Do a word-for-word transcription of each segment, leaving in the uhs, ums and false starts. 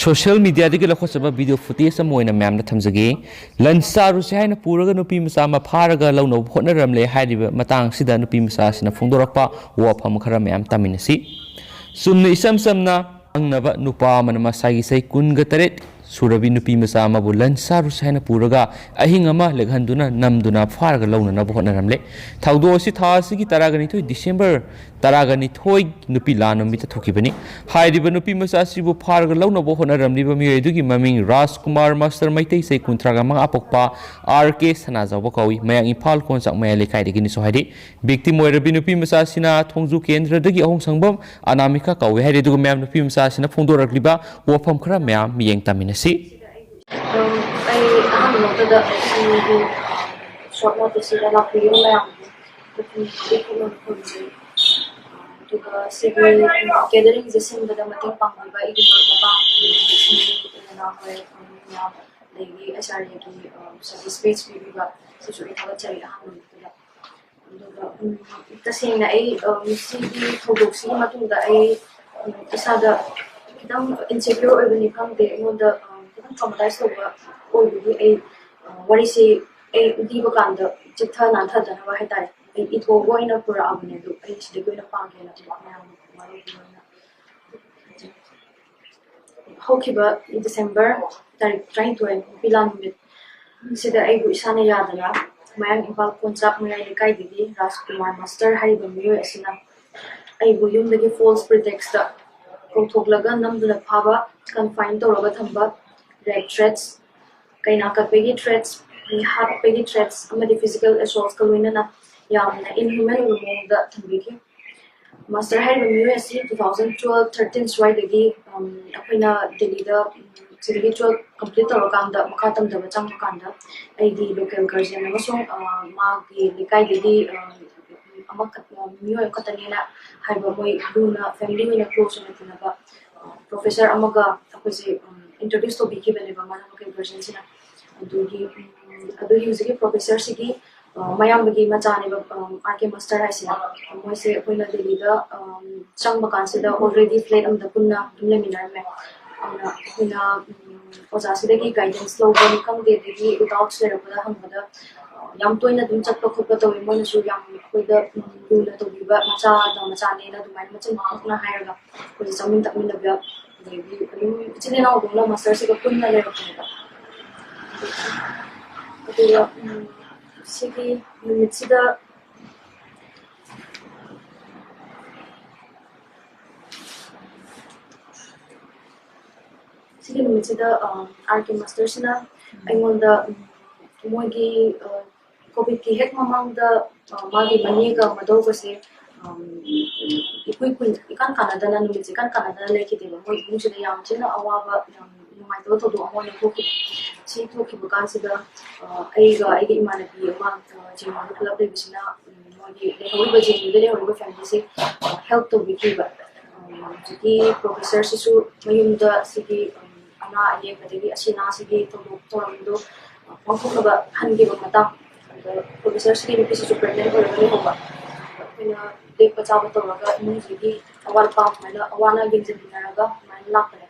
Social ꯃꯤꯗꯤꯌꯥꯗꯒꯤ ꯂꯧꯈꯠꯆꯕ video footage ꯑꯃ ꯑꯣꯏꯅ ꯃꯌꯥꯝꯗ ꯊꯝꯖꯒꯦ꯫ ꯂꯟꯁꯥꯔꯨꯁꯦ ꯍꯥꯏꯅ ꯄꯨꯔꯒ ꯅꯨꯄꯤ ꯃꯆꯥ ꯑꯃ ꯐꯥꯔꯒ ꯂꯧꯅꯕ ꯍꯣꯠꯅꯔꯝꯂꯦ ꯍꯥꯏꯔꯤꯕ ꯃꯇꯥꯡ ꯑꯁꯤꯗ ꯅꯨꯄꯤ ꯃꯆꯥ ꯑꯁꯤꯅ ꯐꯣꯡꯗꯣꯔꯛꯄ ꯋꯥꯐꯝ ꯈꯔ ꯃꯌꯥꯝ ꯇꯥꯃꯤꯟꯅꯁꯤ꯫ ꯆꯨꯝꯅ ꯏꯆꯝ ꯆꯝꯅ ꯈꯪꯅꯕ ꯅꯨꯄꯥ ꯑꯃꯅ ꯃꯁꯥꯒꯤ ꯆꯍꯤ ꯀꯨꯟꯒ ꯇꯔꯦꯠ ꯁꯨꯔꯕꯤ ꯅꯨꯄꯤ ꯃꯆꯥ ꯑꯃꯕꯨ ꯂꯟꯁꯥꯔꯨꯁꯦ ꯍꯥꯏꯅ ꯄꯨꯔꯒ ꯑꯍꯤꯡ ꯑꯃ ꯂꯦꯛꯍꯟꯗꯨꯅ ꯅꯝꯗꯨꯅ ꯐꯥꯔꯒ ꯂꯧꯅꯅꯕ ꯍꯣꯠꯅꯔꯝꯂꯦ꯫ ꯊꯧꯗꯣꯛ ꯑꯁꯤ ꯊꯥ ꯑꯁꯤꯒꯤ ꯇꯔꯥꯒ ꯅꯤꯊꯣꯏ ꯗꯤꯁꯦꯝꯕꯔ ꯇꯔꯥꯒ ꯅꯤꯊꯣꯏ ꯅꯨꯄꯤ ꯂꯥꯟ ꯅꯨꯃꯤꯠꯇ ꯊꯣꯛꯈꯤꯕꯅꯤ꯫ ꯍꯥꯏꯔꯤꯕ ꯅꯨꯄꯤ ꯃꯆꯥ ꯑꯁꯤꯕꯨ ꯐꯥꯔꯒ ꯂꯧꯅꯕ ꯍꯣꯠꯅꯔꯝꯂꯤꯕ ꯃꯤꯑꯣꯏ ꯑꯗꯨꯒꯤ ꯃꯃꯤꯡ ꯔꯥꯖꯀꯨꯃꯥꯔ ꯃꯥꯁꯇꯔ ꯃꯩꯇꯩ, ꯆꯍꯤ ꯀꯨꯟꯊ꯭ꯔꯥꯒ ꯃꯉꯥ ꯄꯣꯛꯄ, ꯑꯥꯔ ꯀꯦ ꯁꯅꯥꯖꯥꯎꯕ ꯀꯧꯏ꯫ ꯃꯌꯥꯡ ꯏꯝꯐꯥꯜ ꯀꯣꯟꯆꯥꯛ ꯃꯌꯥꯏ ꯂꯩꯀꯥꯏꯗꯒꯤꯅꯤꯁꯨ ꯍꯥꯏꯔꯤ꯫ ꯚꯤꯛꯇꯤꯝ ꯑꯣꯏꯔꯕꯤ ꯅꯨꯄꯤ ꯃꯆꯥ ꯑꯁꯤꯅ ꯊꯣꯡꯖꯨ ꯀꯦꯟꯗ꯭ꯔꯗꯒꯤ ꯑꯍꯣꯡꯁꯪꯕꯝ ꯑꯅꯥꯃꯤꯀꯥ ꯀꯧꯏ ꯍꯥꯏꯔꯤ꯫ ꯑꯗꯨꯒ ꯃꯌꯥꯝ ꯅꯨꯄꯤ ꯃꯆꯥ ꯑꯁꯤꯅ ꯐꯣꯡꯗꯣꯔꯛꯂꯤꯕ ꯋꯥꯐꯝ ꯈꯔ ꯃꯌꯥꯝ ꯃꯤꯠꯌꯦꯡ ꯇꯥꯃꯤꯟꯅꯁꯤ꯫ ꯑꯩ ꯑꯍꯥꯟꯕ ꯃꯛꯇꯗ ꯁꯤꯒꯤ ꯁꯣꯔꯠ ꯅꯣꯇꯤꯁꯁꯤꯗ ꯂꯥꯛꯄꯤꯔꯤꯕ ꯃꯌꯥꯝꯕꯨ ꯈꯨꯔꯨꯝꯖꯩ꯫ ꯑꯗꯨꯒ ꯁꯤꯒꯤ ꯒꯦꯗꯔꯤꯡꯁꯦ ꯁꯤꯟꯕꯗ ꯃꯇꯦꯡ ꯄꯥꯡꯕꯤꯕ ꯑꯩꯒꯤ ꯃꯔꯨꯞ ꯃꯄꯥꯡ, ꯏꯆꯤꯟ ꯏꯅꯥꯎ ꯍꯣꯏ, ꯃꯌꯥꯝ, ꯑꯗꯒꯤ ꯑꯦꯁ ꯑꯥꯔ ꯑꯦꯒꯤ ꯁꯥꯔꯚꯤꯁ ꯄꯦꯖ ꯄꯤꯕꯤꯕ, ꯁꯤꯁꯨ ꯑꯩ ꯊꯥꯒꯠꯆꯔꯤ ꯑꯍꯥꯟꯕ ꯃꯛꯇꯗ꯫ ꯑꯗꯨꯒ ꯎꯝ, ꯇꯁꯦꯡꯅ ꯑꯩ ꯁꯤꯒꯤ ꯊꯧꯗꯣꯛꯁꯤꯒꯤ ꯃꯇꯨꯡꯗ ꯑꯩ ꯏꯁꯥꯗ ꯈꯤꯇꯪ ꯏꯟꯁꯦꯀ꯭ꯌꯣꯔ ꯑꯣꯏꯕꯅꯤ ꯈꯪꯗꯦ, ꯑꯩꯉꯣꯟꯗ ꯈꯤꯇꯪ ꯇ꯭ꯔꯣꯃꯥꯇꯥꯏꯁ ꯇꯧꯕ ꯑꯣꯏꯕꯒꯤ ꯑꯩ ꯋꯥꯔꯤꯁꯤ ꯑꯩ ꯂꯤꯕ ꯀꯥꯟꯗ ꯆꯤꯠꯊ ꯅꯥꯟꯊꯗꯅꯕ ꯍꯥꯏꯇꯥꯔꯦ, ꯑꯩ ꯏꯊꯣꯛꯑꯒ ꯑꯣꯏꯅ ꯄꯨꯔꯛꯑꯕꯅꯦ꯫ ꯑꯗꯨ ꯑꯩ ꯁꯤꯗꯒꯤ ꯑꯣꯏꯅ ꯄꯥꯒꯦꯅ ꯃꯌꯥꯝ ꯋꯥꯔꯧꯕꯤꯅꯣꯅ꯫ ꯍꯧꯈꯤꯕ ꯗꯤꯁꯦꯝꯕꯔ ꯇꯥꯔꯤꯛ ꯇꯔꯥꯅꯤꯊꯣꯏ ꯅꯨꯄꯤ ꯂꯥꯟ ꯅꯨꯃꯤꯠ ꯁꯤꯗ ꯑꯩꯕꯨ ꯏꯁꯥꯅ ꯌꯥꯗꯅ ꯃꯌꯥꯡ ꯏꯝꯐꯥꯜ ꯀꯣꯟꯆꯥꯛ ꯃꯌꯥꯏ ꯂꯩꯀꯥꯏꯗꯒꯤ ꯔꯥꯖꯀꯨꯃꯥꯔ ꯃꯥꯁꯇꯔ ꯍꯥꯏꯔꯤꯕ ꯃꯤꯑꯣꯏ ꯑꯁꯤꯅ ꯑꯩꯕꯨ ꯌꯨꯝꯗꯒꯤ ꯐꯣꯜꯁ ꯄ꯭ꯔꯤꯇꯦꯛꯁꯇ ꯀꯧꯊꯣꯛꯂꯒ ꯅꯝꯗꯨꯅ ꯐꯥꯕ, ꯀꯟꯐꯥꯏꯟ ꯇꯧꯔꯒ ꯊꯝꯕ, ꯔꯦꯞ ꯊ꯭ꯔꯦꯠꯁ, ꯀꯩꯅꯥ ꯀꯠꯄꯒꯤ ꯊ꯭ꯔꯦꯠꯁ, ꯃꯤ ꯍꯥꯠꯄꯒꯤ ꯊ꯭ꯔꯦꯠꯁ ꯑꯃꯗꯤ ꯐꯤꯖꯤꯀꯦꯜ ꯑꯦꯁꯣꯜꯠꯀ ꯂꯣꯏꯅꯅ ꯌꯥꯝꯅ ꯏꯟꯍ꯭ꯌꯨꯃꯦꯟ ꯑꯣꯏꯕ ꯃꯑꯣꯡꯗ ꯊꯝꯕꯤꯈꯤ꯫ ꯃꯥꯁꯇꯔ ꯍꯥꯏꯔꯤꯕ ꯃꯤꯑꯣꯏ ꯑꯁꯤ ꯇꯨ ꯊꯥꯎꯖꯟ ꯇꯨꯋꯦꯜꯐ ꯊꯥꯔꯇꯤꯟ ꯁ꯭ꯋꯥꯏꯗꯒꯤ ꯑꯩꯈꯣꯏꯅ ꯗꯦꯜꯂꯤꯗ ꯁꯤꯗꯒꯤ ꯇꯨꯋꯦꯜꯐ ꯀꯝꯄ꯭ꯂꯤꯠ ꯇꯧꯔꯀꯥꯟꯗ ꯃꯈꯥ ꯇꯝꯊꯕ ꯆꯪꯕ ꯀꯥꯟꯗ ꯑꯩꯒꯤ ꯂꯣꯀꯦꯜ ꯒꯥꯔꯖꯤꯌꯟ ꯑꯃꯁꯨꯡ ꯃꯥꯒꯤ ꯂꯩꯀꯥꯏꯗꯒꯤ ꯑꯃꯈꯛ ꯃꯤꯑꯣꯏ ꯑꯃꯈꯛꯇꯅꯦꯅ ꯍꯥꯏꯕ, ꯃꯣꯏ ꯂꯨꯅ ꯐꯦꯃꯤꯂꯤ ꯑꯣꯏꯅ ꯀ꯭ꯂꯣꯖ ꯑꯣꯏꯅ ꯇꯤꯟꯅꯕ ꯄ꯭ꯔꯣꯐꯦꯁꯔ ꯑꯃꯒ ꯑꯩꯈꯣꯏꯁꯦ ꯏꯟꯇ꯭ꯔꯣꯗ꯭ꯌꯨꯁ ꯇꯧꯕꯤꯈꯤꯕꯅꯦꯕ ꯃꯥꯅ ꯂꯣꯀꯦꯜ ꯒꯥꯔꯖꯤꯌꯟꯁꯤꯅ꯫ ꯑꯗꯨꯒꯤ ꯑꯗꯨꯒꯤ ꯍꯧꯖꯤꯛꯀꯤ ꯄ꯭ꯔꯣꯐꯦꯁꯔꯁꯤꯒꯤ ꯃꯌꯥꯝꯕꯒꯤ ꯃꯆꯥꯅꯦꯕ, ꯑꯥꯔ ꯀꯦ ꯃꯥꯁꯇꯔ ꯍꯥꯏꯁꯤꯅ꯫ ꯃꯣꯏꯁꯦ ꯑꯩꯈꯣꯏꯅ ꯗꯦꯜꯂꯤꯗ ꯆꯪꯕ ꯀꯥꯟꯁꯤꯗ ꯑꯣꯜꯔꯦꯗꯤ ꯐ꯭ꯂꯦꯠ ꯑꯃꯗ ꯄꯨꯟꯅ ꯑꯗꯨꯝ ꯂꯩꯃꯤꯟꯅꯔꯝꯃꯦ꯫ ꯑꯗꯨꯅ ꯑꯩꯈꯣꯏꯅ ꯎꯝ, ꯑꯣꯖꯥꯁꯤꯗꯒꯤ ꯒꯥꯏꯗꯦꯟꯁ ꯂꯧꯕꯅꯤ ꯈꯪꯗꯦ, ꯑꯗꯒꯤ ꯗꯥꯎꯠꯁ ꯂꯩꯔꯛꯄꯗ ꯍꯪꯕꯗ ꯑ, ꯌꯥꯝ ꯇꯣꯏꯅ ꯑꯗꯨꯝ ꯆꯠꯄ ꯈꯣꯠꯄ ꯇꯧꯋꯤ꯫ ꯃꯣꯏꯅꯁꯨ ꯌꯥꯝ ꯑꯩꯈꯣꯏꯗ ꯎꯝ, ꯂꯨꯅ ꯇꯧꯕꯤꯕ, ꯃꯆꯥꯗ ꯃꯆꯥꯅꯦꯅ ꯑꯗꯨꯃꯥꯏꯅ ꯃꯆꯤꯟ ꯃꯈꯛꯅ ꯍꯥꯏꯔꯒ ꯑꯩꯈꯣꯏꯁꯦ ꯆꯥꯃꯤꯟ ꯊꯛꯃꯤꯟꯅꯕ, ꯑꯗꯒꯤ ꯑꯗꯨꯝ ꯏꯆꯤꯜ ꯏꯅꯥꯎꯗꯧꯅ ꯃꯥꯁꯇꯔꯁꯤꯒ ꯄꯨꯟꯅ ꯂꯩꯔꯛꯄꯅꯦꯕ꯫ ꯑꯗꯨꯒ ꯎꯝ, ꯁꯤꯒꯤ ꯅꯨꯃꯤꯠꯁꯤꯗ ꯁꯤꯒꯤ ꯅꯨꯃꯤꯠꯁꯤꯗ ꯑꯥꯔ ꯀꯦ ꯃꯥꯁꯇꯔꯁꯤꯅ ꯑꯩꯉꯣꯟꯗ ꯎꯝ, ꯃꯣꯏꯒꯤ ꯑ, ꯀꯣꯚꯤꯗꯀꯤ ꯍꯦꯛ ꯃꯃꯥꯡꯗ ꯑ, ꯃꯥꯒꯤ ꯃꯅꯦꯒ ꯃꯗꯧꯒꯁꯦ ꯎꯝ, ꯏꯀꯨꯏ ꯀꯨꯏ ꯏꯀꯥꯟ ꯀꯥꯟꯅꯗꯅ, ꯅꯨꯃꯤꯠꯁꯦ ꯏꯀꯥꯟ ꯀꯥꯟꯅꯗꯅ ꯂꯩꯈꯤꯗꯦꯕ꯫ ꯃꯣꯏ ꯏꯃꯨꯡꯁꯤꯗ ꯌꯥꯝ ꯊꯤꯅ ꯑꯋꯥꯕ, ꯌꯥꯝ ꯅꯨꯡꯉꯥꯏꯇꯕ ꯊꯧꯗꯣꯛ ꯑꯃ ꯑꯣꯏꯅ ꯊꯣꯛꯈꯤꯕ꯫ ꯁꯤ ꯊꯣꯛꯈꯤꯕ ꯀꯥꯟꯁꯤꯗ ꯑ, ꯑꯩꯒ ꯑꯩꯒꯤ ꯏꯃꯥꯟꯅꯕꯤ ꯑꯃ ꯑ, ꯖꯦ ꯑꯦꯟ ꯌꯨꯗ ꯄꯨꯂꯞ ꯂꯩꯕꯁꯤꯅ ꯎꯝ, ꯃꯣꯏꯒꯤ ꯂꯩꯍꯧꯔꯤꯕ, ꯖꯦ ꯑꯦꯟ ꯌꯨꯗ ꯂꯩꯍꯧꯔꯤꯕ ꯐꯦꯃꯤꯂꯤꯁꯦ ꯍꯦꯜꯞ ꯇꯧꯕꯤꯈꯤꯕ꯫ ꯎꯝ, ꯍꯧꯖꯤꯛꯀꯤ ꯄ꯭ꯔꯣꯐꯦꯁꯔꯁꯤꯁꯨ ꯃꯌꯨꯝꯗ ꯁꯤꯒꯤ ꯎꯝ, ꯑꯅꯥ ꯑꯌꯦꯛ ꯑꯗꯒꯤ ꯑꯁꯤ ꯑꯅꯥꯁꯤꯒꯤ ꯊꯧꯗꯣꯛ ꯊꯧꯔꯝꯗꯣ ꯄꯥꯡꯊꯣꯛꯅꯕ ꯍꯟꯈꯤꯕ ꯃꯇꯥꯡ, ꯑꯗ ꯄ꯭ꯔꯣꯐꯦꯁꯔꯁꯤꯒꯤ ꯅꯨꯄꯤꯁꯤꯁꯨ ꯄ꯭ꯔꯦꯒꯅꯦꯟ ꯑꯣꯏꯔꯒ ꯂꯩꯍꯧꯕ꯫ ꯑꯩꯈꯣꯏꯅ ꯂꯦꯛꯄ ꯆꯥꯕ ꯇꯧꯔꯒ ꯏꯃꯨꯡꯁꯤꯒꯤ ꯑꯋꯥꯠ ꯑꯄꯥ ꯑꯗꯨꯃꯥꯏꯅ ꯑꯋꯥ ꯑꯅꯥ ꯌꯦꯡꯁꯤꯟꯃꯤꯟꯅꯔꯒ ꯑꯗꯨꯃꯥꯏꯅ ꯂꯥꯛꯄꯅꯦ꯫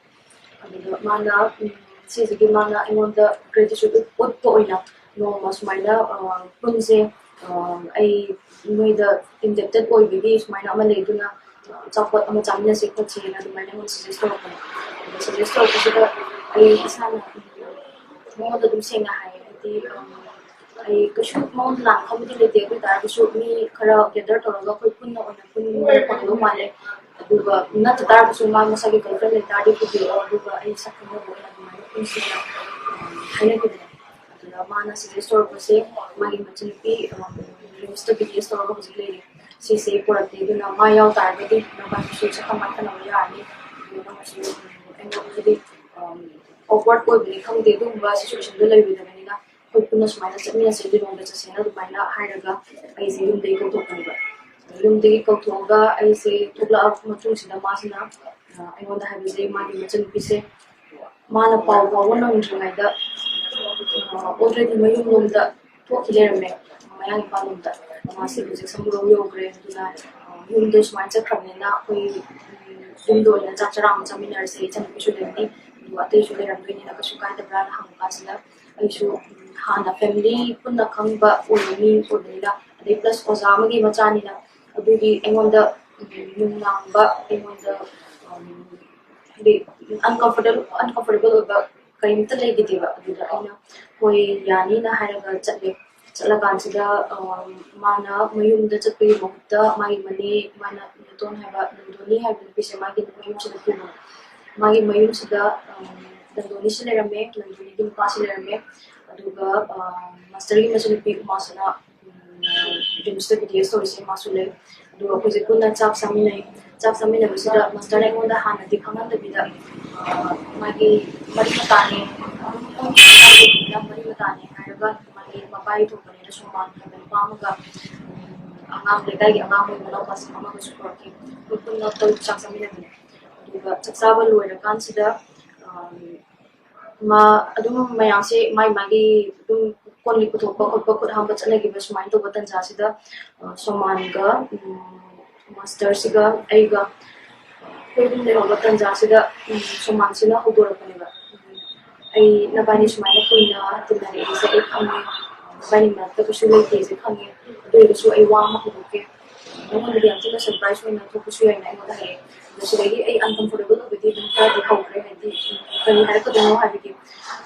ꯑꯗꯨꯗ ꯃꯥꯅ ꯎꯝ, ꯁꯤꯁꯤꯒꯤ ꯃꯥꯅ ꯑꯩꯉꯣꯟꯗ ꯒ꯭ꯔꯦꯇꯤꯇ꯭ꯌꯨꯠ ꯎꯠꯄ ꯑꯣꯏꯅ ꯅꯣꯡꯃ ꯁꯨꯃꯥꯏꯅ ꯑ, ꯄꯨꯟꯁꯦ, ꯑ, ꯑꯩ ꯅꯣꯏꯗ ꯏꯟꯗꯦꯞꯇꯦꯠ ꯑꯣꯏꯕꯒꯤ ꯁꯨꯃꯥꯏꯅ ꯑꯃ ꯂꯩ, ꯑꯗꯨꯅ ꯑ, ꯑꯆꯥꯄꯣꯠ ꯑꯃ ꯆꯥꯃꯤꯟꯅꯁꯦ ꯈꯣꯠꯁꯦꯅ ꯑꯗꯨꯃꯥꯏꯅ ꯑꯩꯉꯣꯟꯗ ꯁꯖꯦꯁ ꯇꯧꯔꯛꯄꯅꯦ꯫ ꯑꯗꯨ ꯁꯖꯦꯁ ꯇꯧꯔꯛꯄꯁꯤꯗ ꯑꯩ ꯏꯁꯥꯅ ꯎꯝ, ꯃꯉꯣꯟꯗ ꯑꯗꯨꯝ ꯁꯦꯡꯅ ꯍꯥꯏꯌꯦ, ꯍꯥꯏꯗꯤ ꯎꯝ, ꯑꯩ ꯀꯩꯁꯨ ꯃꯉꯣꯟꯗ ꯂꯥꯟꯅ ꯈꯟꯕꯗꯤ ꯂꯩꯇꯦ꯫ ꯑꯗꯨ ꯑꯣꯏ ꯇꯥꯔꯒꯁꯨ ꯃꯤ ꯈꯔ ꯒꯦꯗꯔ ꯇꯧꯔꯒ ꯑꯩꯈꯣꯏ ꯄꯨꯟꯅ ꯑꯣꯏꯅ ꯄꯨꯟꯕ ꯐꯪꯗꯧ ꯃꯥꯜꯂꯦ꯫ ꯑꯗꯨꯒ ꯅꯠꯇ ꯇꯥꯔꯒꯁꯨ ꯃꯥ ꯃꯁꯥꯒꯤ ꯒꯔꯜꯐ꯭ꯔꯦꯟ ꯂꯩ ꯇꯥꯔꯗꯤ ꯄꯨꯕꯤꯔꯛꯑꯣ, ꯑꯗꯨꯒ ꯑꯩ ꯁꯛ ꯈꯪꯅꯕ ꯑꯣꯏꯅ ꯑꯗꯨꯃꯥꯏꯅ ꯄꯨꯟꯁꯦꯅ ꯍꯥꯏꯅꯈꯤꯕꯅꯦ꯫ ꯑꯗꯨꯗ ꯃꯥꯅ ꯁꯖꯦꯁ ꯇꯧꯔꯛꯄꯁꯦ, ꯃꯥꯒꯤ ꯃꯆꯟꯅꯨꯄꯤ ꯔꯤꯝꯁꯇ ꯕꯤ ꯇꯤ ꯑꯦꯁ ꯇꯧꯔꯒ ꯍꯧꯖꯤꯛ ꯂꯩꯔꯤ, ꯁꯤꯁꯦ ꯄꯨꯔꯛꯀꯦ, ꯑꯗꯨꯅ ꯃꯥ ꯌꯥꯎ ꯇꯥꯔꯒꯗꯤ ꯅꯕꯥꯅꯤꯁꯨ ꯁꯛꯈꯪ ꯃꯥꯏꯈꯪꯅꯕ ꯌꯥꯔꯅꯤ꯫ ꯑꯗꯨꯒ ꯅꯪꯅꯁꯨ ꯑꯩꯉꯣꯟꯗꯗꯤ ꯑꯣꯛꯋꯥꯔꯗ ꯑꯣꯏꯕꯅꯤ ꯈꯪꯗꯦ, ꯑꯗꯨꯒꯨꯝꯕ ꯁꯤꯆꯨꯋꯦꯁꯟꯗꯣ ꯂꯩꯔꯣꯏꯗꯕꯅꯤꯅ ꯑꯩꯈꯣꯏ ꯄꯨꯟꯅ ꯁꯨꯃꯥꯏꯅ ꯆꯠꯃꯤꯟꯅꯁꯦ, ꯂꯤꯂꯣꯡꯗ ꯆꯠꯁꯦꯅ ꯑꯗꯨꯃꯥꯏꯅ ꯍꯥꯏꯔꯒ ꯑꯩꯁꯦ ꯌꯨꯝꯗꯒꯤ ꯀꯧꯊꯣꯛꯄꯅꯦꯕ꯫ ꯌꯨꯝꯗꯒꯤ ꯀꯧꯊꯣꯛꯑꯒ ꯑꯩꯁꯦ ꯊꯣꯛꯂꯛꯑꯕ ꯃꯇꯨꯡꯁꯤꯗ ꯃꯥꯁꯤꯅ ꯑ, ꯑꯩꯉꯣꯟꯗ ꯍꯥꯏꯕꯁꯦ, ꯃꯥꯒꯤ ꯃꯆꯟꯅꯨꯄꯤꯁꯦ ꯃꯥꯅ ꯄꯥꯎ ꯐꯥꯎꯕ ꯅꯪꯗ꯭ꯔꯤꯉꯩꯗ ꯑꯣꯜꯔꯦꯗꯤ ꯃꯌꯨꯝ ꯂꯣꯝꯗ ꯊꯣꯛꯈꯤ ꯂꯩꯔꯝꯃꯦ, ꯃꯌꯥꯡ ꯏꯝꯐꯥꯜ ꯂꯣꯝꯗ꯫ ꯃꯥꯁꯦ ꯍꯧꯖꯤꯛ ꯁꯃꯨꯔꯧ ꯌꯧꯈ꯭ꯔꯦ, ꯑꯗꯨꯅ ꯑ, ꯌꯨꯝꯗ ꯁꯨꯃꯥꯏꯅ ꯆꯠꯈ꯭ꯔꯕꯅꯤꯅ ꯑꯩꯈꯣꯏ ꯎꯝ, ꯌꯨꯝꯗ ꯑꯣꯏꯅ ꯆꯥꯛ ꯆꯔꯥ ꯑꯃ ꯆꯥꯃꯤꯟꯅꯔꯁꯦ, ꯏꯆꯟꯅꯨꯄꯤꯁꯨ ꯂꯩꯔꯝꯅꯤ, ꯑꯗꯨꯒ ꯑꯇꯩꯁꯨ ꯂꯩꯔꯝꯗꯣꯏꯅꯤꯅ ꯀꯩꯁꯨ ꯀꯥꯏꯗꯕ꯭ꯔꯥꯅ ꯍꯪꯕ ꯀꯥꯟꯁꯤꯗ ꯑꯩꯁꯨ ꯎꯝ, ꯍꯥꯟꯅ ꯐꯦꯃꯤꯂꯤ ꯄꯨꯟꯅ ꯈꯪꯕ ꯑꯣꯏꯕ ꯃꯤ ꯑꯣꯏꯕꯅꯤꯅ, ꯑꯗꯩ ꯄ꯭ꯂꯁ ꯑꯣꯖꯥ ꯑꯃꯒꯤ ꯃꯆꯥꯅꯤꯅ ꯑꯗꯨꯒꯤ ꯑꯩꯉꯣꯟꯗ ꯎꯝ, ꯅꯨꯡꯅꯥꯡꯕ, ꯑꯩꯉꯣꯟꯗ ꯎꯝ, ꯍꯥꯏꯗꯤ ꯑꯟꯀꯝꯐꯣꯔꯇꯦꯕꯜ ꯑꯟꯀꯝꯐꯣꯔꯇꯦꯕꯜ ꯑꯣꯏꯕ ꯀꯔꯤꯝꯇ ꯂꯩꯈꯤꯗꯦꯕ꯫ ꯑꯗꯨꯗ ꯑꯩꯅ ꯍꯣꯏ ꯌꯥꯅꯤꯅ ꯍꯥꯏꯔꯒ ꯆꯠꯂꯦ꯫ ꯆꯠꯂꯀꯥꯟꯁꯤꯗ ꯑ, ꯃꯥꯅ ꯃꯌꯨꯝꯗ ꯆꯠꯄꯒꯤ ꯃꯍꯨꯠꯇ ꯃꯥꯒꯤ ꯃꯅꯦ, ꯃꯥꯅ ꯅꯦꯇꯣꯟ ꯍꯥꯏꯕ, ꯅꯟꯗꯣꯅꯤ ꯍꯥꯏꯕ ꯅꯨꯄꯤꯁꯦ ꯃꯥꯒꯤ ꯃꯌꯨꯝꯁꯤꯗ ꯄꯨꯕ꯫ ꯃꯥꯒꯤ ꯃꯌꯨꯝꯁꯤꯗ ꯑ, ꯅꯟꯗꯣꯅꯤꯁꯤ ꯂꯩꯔꯝꯃꯦ, ꯅꯟꯗꯣꯅꯤꯒꯤ ꯅꯨꯄꯥꯁꯤ ꯂꯩꯔꯝꯃꯦ꯫ ꯑꯗꯨꯒ ꯑ, ꯃꯥꯁꯇꯔꯒꯤ ꯃꯆꯟꯅꯨꯄꯤ ꯎꯃꯥꯁꯤꯅ ꯔꯤꯝꯁꯇ ꯕꯤ ꯗꯤ ꯑꯦꯁ ꯇꯧꯔꯤꯁꯦ ꯃꯥꯁꯨ ꯂꯩ꯫ ꯑꯗꯨꯒ ꯑꯩꯈꯣꯏꯁꯦ ꯄꯨꯟꯅ ꯆꯥꯛ ꯆꯥꯃꯤꯟꯅꯩ꯫ ꯆꯥꯛ ꯆꯥꯃꯤꯟꯅꯕꯁꯤꯗ ꯃꯥꯁꯇꯔꯅ ꯑꯩꯉꯣꯟꯗ ꯍꯥꯟꯅꯗꯤ ꯈꯪꯍꯟꯗꯕꯤꯗ ꯑ, ꯃꯥꯒꯤ ꯃꯔꯤ ꯃꯇꯥꯅꯦ, ꯃꯔꯤ ꯃꯇꯥꯅꯦ ꯍꯥꯏꯔꯒ ꯃꯥꯒꯤ ꯃꯄꯥꯒꯤ ꯊꯣꯛꯄꯅꯦꯅ ꯁꯨꯃꯥꯟ ꯍꯥꯏꯕ ꯅꯨꯄꯥ ꯑꯃꯒ ꯑꯉꯥꯡ, ꯂꯩꯀꯥꯏꯒꯤ ꯑꯉꯥꯡ ꯑꯣꯏꯕ ꯏꯅꯥꯎꯄꯥꯁꯤꯡ ꯑꯃꯒꯁꯨ ꯄꯨꯔꯛꯈꯤ꯫ ꯑꯩꯈꯣꯏ ꯄꯨꯟꯅ ꯇꯔꯨꯛ ꯆꯥꯛ ꯆꯥꯃꯤꯟꯅꯕꯅꯦ꯫ ꯑꯗꯨꯒ ꯆꯥꯛ ꯆꯥꯕ ꯂꯣꯏꯔꯀꯥꯟꯁꯤꯗ ꯑ, ꯃꯥ ꯑꯗꯨꯝ ꯃꯌꯥꯝꯁꯦ ꯃꯥꯏ ꯃꯥꯒꯤ ꯑꯗꯨꯝ ꯀꯣꯟ ꯂꯤꯛ ꯄꯨꯊꯣꯛꯄ ꯈꯣꯠꯄ, ꯈꯨꯠ ꯍꯥꯝꯕ ꯆꯠꯅꯈꯤꯕ ꯁꯨꯃꯥꯏꯅ ꯇꯧꯕ ꯇꯥꯟꯖꯥꯁꯤꯗ ꯑ, ꯁꯣꯃꯥꯟꯒ ꯎꯝ, ꯃꯥꯁꯇꯔꯁꯤꯒ ꯑꯩꯒ ꯑꯩꯈꯣꯏ ꯑꯍꯨꯝ ꯂꯩꯍꯧꯕ ꯇꯥꯟꯖꯥꯁꯤꯗ ꯎꯝ, ꯁꯣꯃꯥꯟꯁꯤꯅ ꯍꯧꯗꯣꯔꯛꯄꯅꯦꯕ꯫ ꯎꯝ, ꯑꯩ ꯅꯕꯥꯅꯤ ꯁꯨꯃꯥꯏꯅ ꯀꯨꯏꯅ ꯇꯤꯟꯅꯔꯛꯏꯁꯦ ꯑꯩ ꯈꯪꯉꯦ, ꯅꯕꯥꯅꯤ ꯃꯔꯛꯇ ꯀꯩꯁꯨ ꯂꯩꯇꯦꯁꯦ ꯈꯪꯉꯦ, ꯑꯗꯨ ꯑꯣꯏꯔꯒꯁꯨ ꯑꯩ ꯋꯥ ꯑꯃ ꯍꯧꯗꯣꯛꯀꯦ꯫ ꯅꯉꯣꯟꯗꯗꯤ ꯌꯥꯝ ꯊꯤꯅ ꯁꯔꯄ꯭ꯔꯥꯏꯁ ꯑꯣꯏꯅ ꯊꯣꯛꯄꯁꯨ ꯌꯥꯏꯅ ꯑꯩꯉꯣꯟꯗ ꯍꯥꯏꯔꯛꯑꯦ꯫ ꯑꯗꯣ ꯁꯤꯗꯒꯤ ꯑꯩ ꯑꯟꯀꯝꯐꯣꯔꯇꯦꯕꯜ ꯑꯣꯏꯕꯗꯤ ꯑꯗꯨꯝ ꯈꯔꯗꯤ ꯍꯧꯈ꯭ꯔꯦ, ꯍꯥꯏꯗꯤ ꯀꯔꯤ ꯍꯥꯏꯔꯛꯀꯗꯣꯏꯅꯣ ꯍꯥꯏꯕꯒꯤ꯫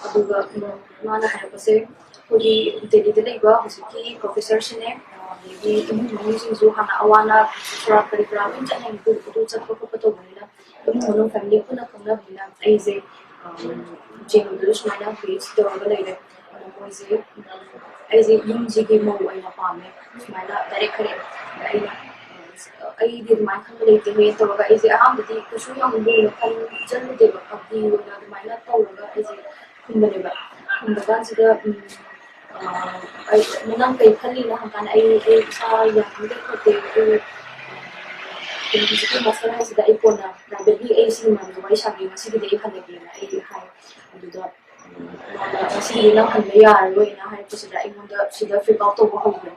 ꯑꯗꯨꯒ ꯎꯝ, ꯃꯥꯅ ꯍꯥꯏꯔꯛꯄꯁꯦ ꯑꯩꯈꯣꯏꯒꯤ ꯗꯦꯜꯂꯤꯗ ꯂꯩꯕ ꯍꯧꯖꯤꯛꯀꯤ ꯄ꯭ꯔꯣꯐꯦꯁꯔꯁꯤꯅꯦ, ꯑꯗꯒꯤ ꯏꯃꯨꯡ ꯃꯅꯨꯡꯁꯤꯡꯁꯨ ꯍꯥꯟꯅ ꯑꯋꯥ ꯑꯅꯥ ꯁꯣꯔꯥ ꯀꯔꯤ ꯀꯔꯥ ꯂꯣꯏ ꯆꯠꯅꯩ, ꯑꯗꯨ ꯑꯗꯨ ꯆꯠꯄ ꯈꯣꯠꯄ ꯇꯧꯕꯅꯤꯅ ꯏꯃꯨꯡ ꯃꯅꯨꯡ ꯐꯦꯃꯤꯂꯤ ꯄꯨꯟꯅ ꯈꯪꯅꯕꯅꯤꯅ ꯑꯩꯁꯦ ꯎꯝ, ꯖꯦ ꯑꯦꯟ ꯌꯨꯗꯁꯨ ꯁꯨꯃꯥꯏꯅ ꯄꯤ ꯑꯩꯆ ꯗꯤ ꯇꯧꯔꯒ ꯂꯩꯔꯦ꯫ ꯑꯗꯣ ꯃꯣꯏꯁꯦ ꯎꯝ, ꯑꯩꯁꯦ ꯌꯨꯝꯁꯤꯒꯤ ꯃꯧ ꯑꯣꯏꯅ ꯄꯥꯝꯃꯦ ꯁꯨꯃꯥꯏꯅ ꯗꯥꯏꯔꯦꯛ ꯍꯥꯏꯔꯛꯑꯦ꯫ ꯑꯗ ꯑꯩꯅ ꯑꯩꯗꯤ ꯑꯗꯨꯃꯥꯏꯅ ꯈꯟꯕ ꯂꯩꯇꯦꯍꯦ ꯇꯧꯔꯒ ꯑꯩꯁꯦ ꯑꯍꯥꯟꯕꯗꯤ ꯀꯩꯁꯨ ꯌꯥꯝ ꯂꯨꯅ ꯈꯟꯖꯜꯂꯨꯗꯦꯕ, ꯐꯥꯒꯤ ꯑꯣꯏꯅ ꯑꯗꯨꯃꯥꯏꯅ ꯇꯧꯔꯒ ꯑꯩꯁꯦ ꯈꯨꯝꯕꯅꯦꯕ꯫ ꯈꯨꯝꯕ ꯀꯥꯟꯁꯤꯗ ꯎꯝ, ꯑ, ꯑꯩ, "ꯅꯪ ꯀꯩ ꯈꯜꯂꯤꯅꯣ?" ꯍꯪꯀꯥꯟꯗ ꯑꯩ, "ꯑꯩ ꯏꯁꯥ ꯌꯥꯅꯤꯡꯗꯦ ꯈꯣꯠꯇꯦ, ꯑꯗꯨ ꯀꯩꯅꯣ ꯍꯧꯖꯤꯛꯀꯤ ꯃꯥꯁꯇꯔ ꯍꯥꯏꯁꯤꯗ ꯑꯩ ꯀꯣꯟꯅ ꯄ꯭ꯔꯥꯏꯚꯦꯠꯂꯤ ꯑꯩ ꯁꯤꯒꯤ ꯃꯔꯝꯗ ꯋꯥꯔꯤ ꯁꯥꯒꯦ, ꯉꯁꯤꯒꯤꯗꯤ ꯑꯩ ꯍꯜꯂꯒꯦꯅ" ꯑꯩ ꯍꯥꯏ꯫ ꯑꯗꯨꯗ ꯎꯝ, ꯃꯥꯅ "ꯉꯁꯤꯒꯤꯗꯤ ꯅꯪ ꯍꯟꯕ ꯌꯥꯔꯔꯣꯏꯅ" ꯍꯥꯏꯔꯛꯄꯁꯤꯗ ꯑꯩꯉꯣꯟꯗ ꯁꯤꯗ ꯐ꯭ꯔꯤꯛ ꯑꯥꯎꯠ ꯇꯧꯕ ꯍꯧꯈ꯭ꯔꯦ꯫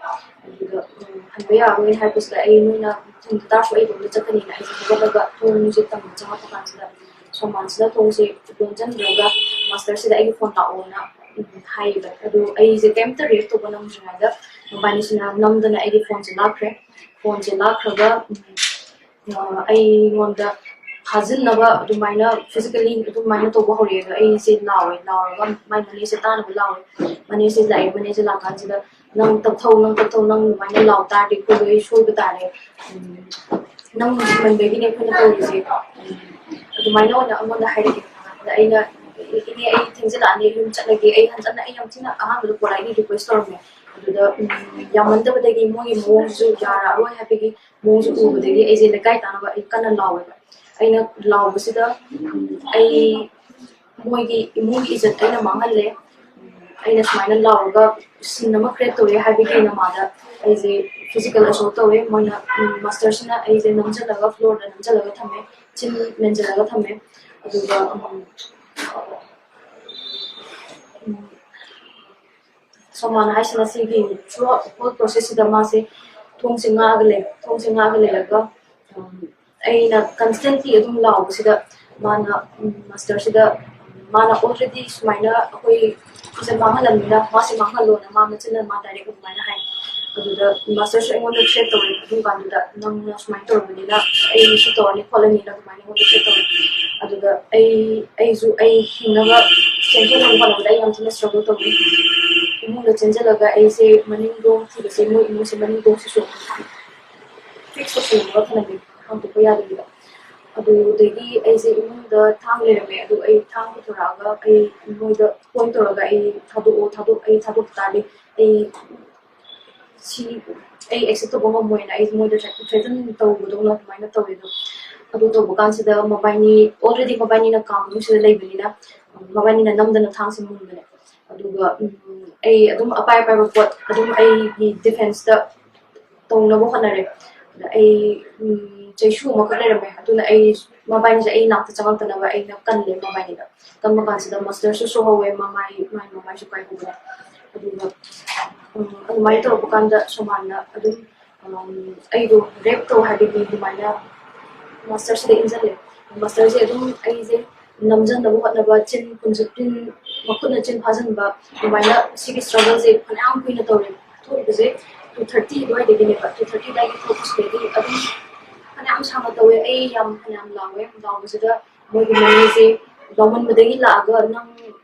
ꯑꯗꯨꯗ ꯎꯝ, ꯍꯟꯕ ꯌꯥꯔꯣꯏ ꯍꯥꯏꯕꯁꯤꯗ ꯑꯩ ꯅꯣꯏꯅ ꯊꯤꯟꯕ ꯇꯥꯔꯁꯨ ꯑꯩ ꯏꯇꯣꯝꯇ ꯆꯠꯀꯅꯤꯅ ꯑꯩꯁꯦ ꯍꯧꯒꯠꯂꯒ ꯊꯣꯡꯁꯦ ꯇꯝꯕ ꯆꯪꯉꯛꯄ ꯀꯥꯟꯁꯤꯗ ꯁꯣꯃꯥꯟꯁꯤꯅ ꯊꯣꯡꯁꯦ ꯂꯣꯟꯁꯤꯟꯈ꯭ꯔꯒ ꯃꯥꯁꯇꯔꯁꯤꯗ ꯑꯩꯒꯤ ꯐꯣꯟ ꯂꯥꯛꯑꯣꯅ ꯍꯥꯏꯌꯦꯕ꯫ ꯑꯗꯨ ꯑꯩꯁꯦ ꯀꯩꯝꯇ ꯔꯤꯌꯦꯛ ꯇꯧꯕ ꯅꯪꯗ꯭ꯔꯤꯉꯩꯗ ꯃꯕꯥꯅꯤꯁꯤꯅ ꯅꯝꯗꯅ ꯑꯩꯒꯤ ꯐꯣꯟꯁꯦ ꯂꯥꯛꯈ꯭ꯔꯦ꯫ ꯐꯣꯟꯁꯦ ꯂꯥꯛꯈ꯭ꯔꯒ ꯑꯩꯉꯣꯟꯗ ꯐꯥꯖꯤꯟꯅꯕ ꯑꯗꯨꯃꯥꯏꯅ ꯐꯤꯖꯤꯀꯦꯜꯂꯤ ꯑꯗꯨꯃꯥꯏꯅ ꯇꯧꯕ ꯍꯧꯔꯛꯑꯦ꯫ ꯑꯗꯣ ꯑꯩꯁꯦ ꯂꯥꯎꯋꯦ, ꯂꯥꯎꯔꯒ ꯃꯥꯏ ꯃꯅꯦꯁꯦ ꯇꯥꯅꯕ ꯂꯥꯎꯋꯦ꯫ ꯃꯅꯦꯁꯦ ꯂꯥꯛꯑꯦ꯫ ꯃꯅꯦꯁꯦ ꯂꯥꯛꯀꯥꯟꯁꯤꯗ "ꯅꯪ ꯇꯞꯊꯧ, ꯅꯪ ꯇꯞꯊꯧ, ꯅꯪ ꯑꯗꯨꯃꯥꯏꯅ ꯂꯥꯎ ꯇꯥꯔꯗꯤ ꯑꯩꯈꯣꯏ ꯂꯣꯏ ꯁꯣꯏꯕ ꯇꯥꯔꯦ꯫ ꯅꯪ ꯅꯨꯡꯁꯤꯃꯟꯕꯒꯤꯅꯦ ꯑꯩꯈꯣꯏꯅ ꯇꯧꯔꯤꯁꯦ", ꯑꯗꯨꯃꯥꯏꯅ ꯑꯣꯏꯅ ꯑꯩꯉꯣꯟꯗ ꯍꯥꯏꯔꯛꯑꯦ꯫ ꯑꯗ ꯑꯩꯅ "ꯏꯅꯦ, ꯑꯩ ꯊꯦꯡꯖꯤꯜꯂꯛꯑꯅꯤ, ꯌꯨꯝ ꯆꯠꯂꯒꯦ꯫ ꯑꯩ ꯍꯟꯖꯟꯅ, ꯑꯩ ꯌꯥꯝ ꯊꯤꯅ ꯑꯍꯥꯟꯕꯗ ꯄꯣꯂꯥꯏꯠꯂꯤ ꯔꯤꯀ꯭ꯋꯦꯁ ꯇꯧꯔꯝꯃꯦ꯫ ꯑꯗꯨꯗ ꯌꯥꯝꯃꯟꯗꯕꯗꯒꯤ ꯃꯣꯏꯒꯤ ꯃꯑꯣꯡꯁꯨ ꯌꯥꯔꯛꯑꯔꯣꯏ ꯍꯥꯏꯕꯒꯤ ꯃꯑꯣꯡꯁꯨ ꯎꯕꯗꯒꯤ ꯑꯩꯁꯦ ꯂꯩꯀꯥꯏ ꯇꯥꯅꯕ ꯑꯩ ꯀꯟꯅ ꯂꯥꯎꯋꯦꯕ꯫ ꯑꯩꯅ ꯂꯥꯎꯕꯁꯤꯗ ꯑꯩ ꯃꯣꯏꯒꯤ ꯏꯃꯨꯡꯒꯤ ꯏꯖꯠ ꯑꯩꯅ ꯃꯥꯡꯍꯜꯂꯦ꯫ ꯑꯩꯅ ꯁꯨꯃꯥꯏꯅ ꯂꯥꯎꯔꯒ ꯁꯤꯟ ꯑꯃ ꯀ꯭ꯔꯤꯌꯦꯠ ꯇꯧꯔꯦ ꯍꯥꯏꯕꯒꯤ ꯅꯃꯥꯗ ꯑꯩꯁꯦ ꯐꯤꯖꯤꯀꯦꯜ ꯑꯁꯣꯜ ꯇꯧꯋꯦ꯫ ꯃꯣꯏꯅ ꯃꯥꯁꯇꯔꯁꯤꯅ ꯑꯩꯁꯦ ꯅꯝꯁꯤꯜꯂꯒ ꯐ꯭ꯂꯣꯔꯗ ꯅꯝꯁꯤꯜꯂꯒ ꯊꯝꯃꯦ, ꯆꯤꯟ ꯃꯦꯟꯁꯤꯜꯂꯒ ꯊꯝꯃꯦ꯫ ꯑꯗꯨꯒ ꯁꯣꯃꯥꯟ ꯍꯥꯏꯁꯤꯅ ꯁꯤꯒꯤ ꯊ꯭ꯔꯨ ꯑꯥꯎꯠ ꯍꯣꯜ ꯄ꯭ꯔꯣꯁꯦꯁꯁꯤꯗ ꯃꯥꯁꯦ ꯊꯣꯡꯁꯦ ꯉꯥꯛꯑꯒ ꯂꯩ꯫ ꯊꯣꯡꯁꯦ ꯉꯥꯛꯑꯒ ꯂꯩꯔꯒ ꯑꯩꯅ ꯀꯟꯁꯇꯦꯟꯠꯂꯤ ꯑꯗꯨꯝ ꯂꯥꯎꯕꯁꯤꯗ ꯃꯥꯅ ꯃꯥꯁꯇꯔꯁꯤꯗ ꯃꯥꯅ ꯑꯣꯜꯔꯦꯗꯤ ꯁꯨꯃꯥꯏꯅ ꯑꯩꯈꯣꯏ ꯏꯖꯠ ꯃꯥꯡꯍꯜꯂꯝꯅꯤꯅ ꯃꯥꯁꯦ ꯃꯥꯡꯍꯜꯂꯣꯅ ꯃꯥ ꯃꯆꯤꯟꯅ ꯃꯥ ꯗꯥꯏꯔꯦꯛ ꯑꯗꯨꯃꯥꯏꯅ ꯍꯥꯏ꯫ ꯑꯗꯨꯗ ꯃꯥꯁꯇꯔꯁꯨ ꯑꯩꯉꯣꯟꯗ ꯊ꯭ꯔꯦꯠ ꯇꯧꯔꯦ꯫ ꯑꯗꯨꯝ ꯀꯥꯟꯗꯨꯗ "ꯅꯪꯅ ꯁꯨꯃꯥꯏꯅ ꯇꯧꯔꯕꯅꯤꯅ ꯑꯩꯁꯨ ꯇꯧꯔꯅꯤ ꯈꯣꯠꯂꯅꯤꯅ" ꯑꯗꯨꯃꯥꯏꯅ ꯑꯩꯉꯣꯟꯗ ꯊ꯭ꯔꯦꯠ ꯇꯧꯔꯦ꯫ ꯑꯗꯨꯗ ꯑꯩ ꯑꯩꯁꯨ ꯑꯩ ꯍꯤꯡꯅꯕ ꯁꯦꯟꯊꯣꯛꯅꯕ ꯍꯣꯠꯅꯕꯗ ꯑꯩ ꯌꯥꯝ ꯊꯤꯅ ꯁ꯭ꯇ꯭ꯔꯒꯜ ꯇꯧꯏ꯫ ꯏꯃꯨꯡꯗ ꯆꯦꯟꯁꯤꯜꯂꯒ ꯑꯩꯁꯦ ꯃꯅꯤꯡꯗꯣꯡ ꯊꯤꯕꯁꯦ ꯃꯣꯏ ꯏꯃꯨꯡꯁꯦ ꯃꯅꯤꯡꯗꯣꯡꯁꯤꯁꯨ ꯐꯤꯛꯁ ꯇꯧꯁꯤꯜꯂꯒ ꯊꯝꯃꯝꯃꯤ, ꯍꯥꯡꯗꯣꯛꯄ ꯌꯥꯗꯕꯤꯗ꯫ ꯑꯗꯨꯗꯒꯤ ꯑꯩꯁꯦ ꯏꯃꯨꯡꯗ ꯊꯥꯡ ꯂꯩꯔꯝꯃꯦ꯫ ꯑꯗꯨ ꯑꯩ ꯊꯥꯡ ꯄꯨꯊꯣꯔꯛꯑꯒ ꯑꯩ ꯃꯣꯏꯗ ꯄꯣꯏꯟ ꯇꯧꯔꯒ "ꯑꯩ ꯊꯥꯗꯣꯛꯑꯣ, ꯊꯥꯗꯣꯛ ꯑꯩ ꯊꯥꯗꯣꯛ ꯇꯥꯔꯗꯤ ꯑꯩ ꯁꯤ ꯑꯩ ꯑꯦꯛꯁꯦꯞ ꯇꯧꯕ ꯉꯝꯃꯣꯏꯅ" ꯑꯩ ꯃꯣꯏꯗ ꯊ꯭ꯔꯦꯇꯟ ꯇꯧꯕꯗꯧꯅ ꯑꯗꯨꯃꯥꯏꯅ ꯇꯧꯋꯦ꯫ ꯑꯗꯣ ꯑꯗꯨ ꯇꯧꯕ ꯀꯥꯟꯁꯤꯗ ꯃꯕꯥꯏꯅꯤ ꯑꯣꯜꯔꯦꯗꯤ ꯃꯕꯥꯏꯅꯤꯅ ꯀꯥ ꯃꯅꯨꯡꯁꯤꯗ ꯂꯩꯕꯅꯤꯅ ꯃꯕꯥꯏꯅꯤꯅ ꯅꯝꯗꯅ ꯊꯥꯡꯁꯦ ꯃꯨꯟꯕꯅꯦ꯫ ꯑꯗꯨꯒ ꯑꯩ ꯑꯗꯨꯝ ꯑꯄꯥꯏ ꯑꯄꯥꯏꯕ ꯄꯣꯠ ꯑꯗꯨꯝ ꯑꯩꯒꯤ ꯗꯤꯐꯦꯟꯁꯇ ꯇꯧꯅꯕ ꯍꯣꯠꯅꯔꯦ꯫ ꯑꯗ ꯑꯩ ꯆꯩꯁꯨ ꯑꯃꯈꯛ ꯂꯩꯔꯝꯃꯦ꯫ ꯑꯗꯨꯅ ꯑꯩ ꯃꯕꯥꯏꯅꯤꯁꯦ ꯑꯩ ꯅꯥꯛꯇ ꯆꯪꯉꯛꯇꯅꯕ ꯑꯩꯅ ꯀꯜꯂꯦ ꯃꯕꯥꯏꯅꯤꯗ꯫ ꯀꯟꯕ ꯀꯥꯟꯁꯤꯗ ꯃꯥꯁꯇꯔꯁꯨ ꯁꯣꯛꯍꯧꯋꯦ, ꯃꯃꯥꯏ ꯃꯥꯏ ꯃꯃꯥꯏꯁꯨ ꯀꯥꯏꯍꯧꯕꯅꯦ꯫ ꯑꯗꯨꯒ ꯑꯗꯨꯃꯥꯏꯅ ꯇꯧꯔꯛꯄ ꯀꯥꯟꯗ ꯁꯣꯃꯥꯟꯅ ꯑꯗꯨꯝ ꯑꯩꯗꯣ ꯔꯦꯞ ꯇꯧ ꯍꯥꯏꯕꯒꯤ ꯑꯗꯨꯃꯥꯏꯅ ꯃꯥꯁꯇꯔꯁꯤꯗ ꯏꯟꯁꯤꯜꯂꯦ꯫ ꯃꯥꯁꯇꯔꯁꯦ ꯑꯗꯨꯝ ꯑꯩꯁꯦ ꯅꯝꯁꯤꯟꯅꯕ ꯍꯣꯠꯅꯕ, ꯆꯤꯟ ꯄꯨꯟꯁꯤꯠ ꯆꯤꯟ ꯃꯈꯨꯠꯅ ꯆꯤꯟ ꯐꯥꯖꯤꯟꯕ, ꯑꯗꯨꯃꯥꯏꯅ ꯁꯤꯒꯤ ꯁ꯭ꯇ꯭ꯔꯒꯜꯁꯦ ꯐꯅꯌꯥꯝ ꯀꯨꯏꯅ ꯇꯧꯔꯦ꯫ ꯊꯣꯛꯏꯕꯁꯦ ꯇꯨ ꯊꯥꯔꯇꯤ ꯑꯗꯨꯋꯥꯏꯗꯒꯤꯅꯦꯕ꯫ ꯇꯨ ꯊꯥꯔꯇꯤꯗꯒꯤ ꯊꯣꯛꯄꯁꯤꯗꯒꯤ ꯑꯗꯨꯝ ꯐꯅꯌꯥꯝ ꯁꯥꯡꯅ ꯇꯧꯋꯦ꯫ ꯑꯩ ꯌꯥꯝ ꯐꯅꯌꯥꯝ ꯂꯥꯎꯋꯦ꯫ ꯂꯥꯎꯕꯁꯤꯗ ꯃꯣꯏꯒꯤ ꯃꯅꯦꯁꯦ ꯂꯥꯎꯃꯟꯕꯗꯒꯤ ꯂꯥꯛꯑꯒ, "ꯅꯪ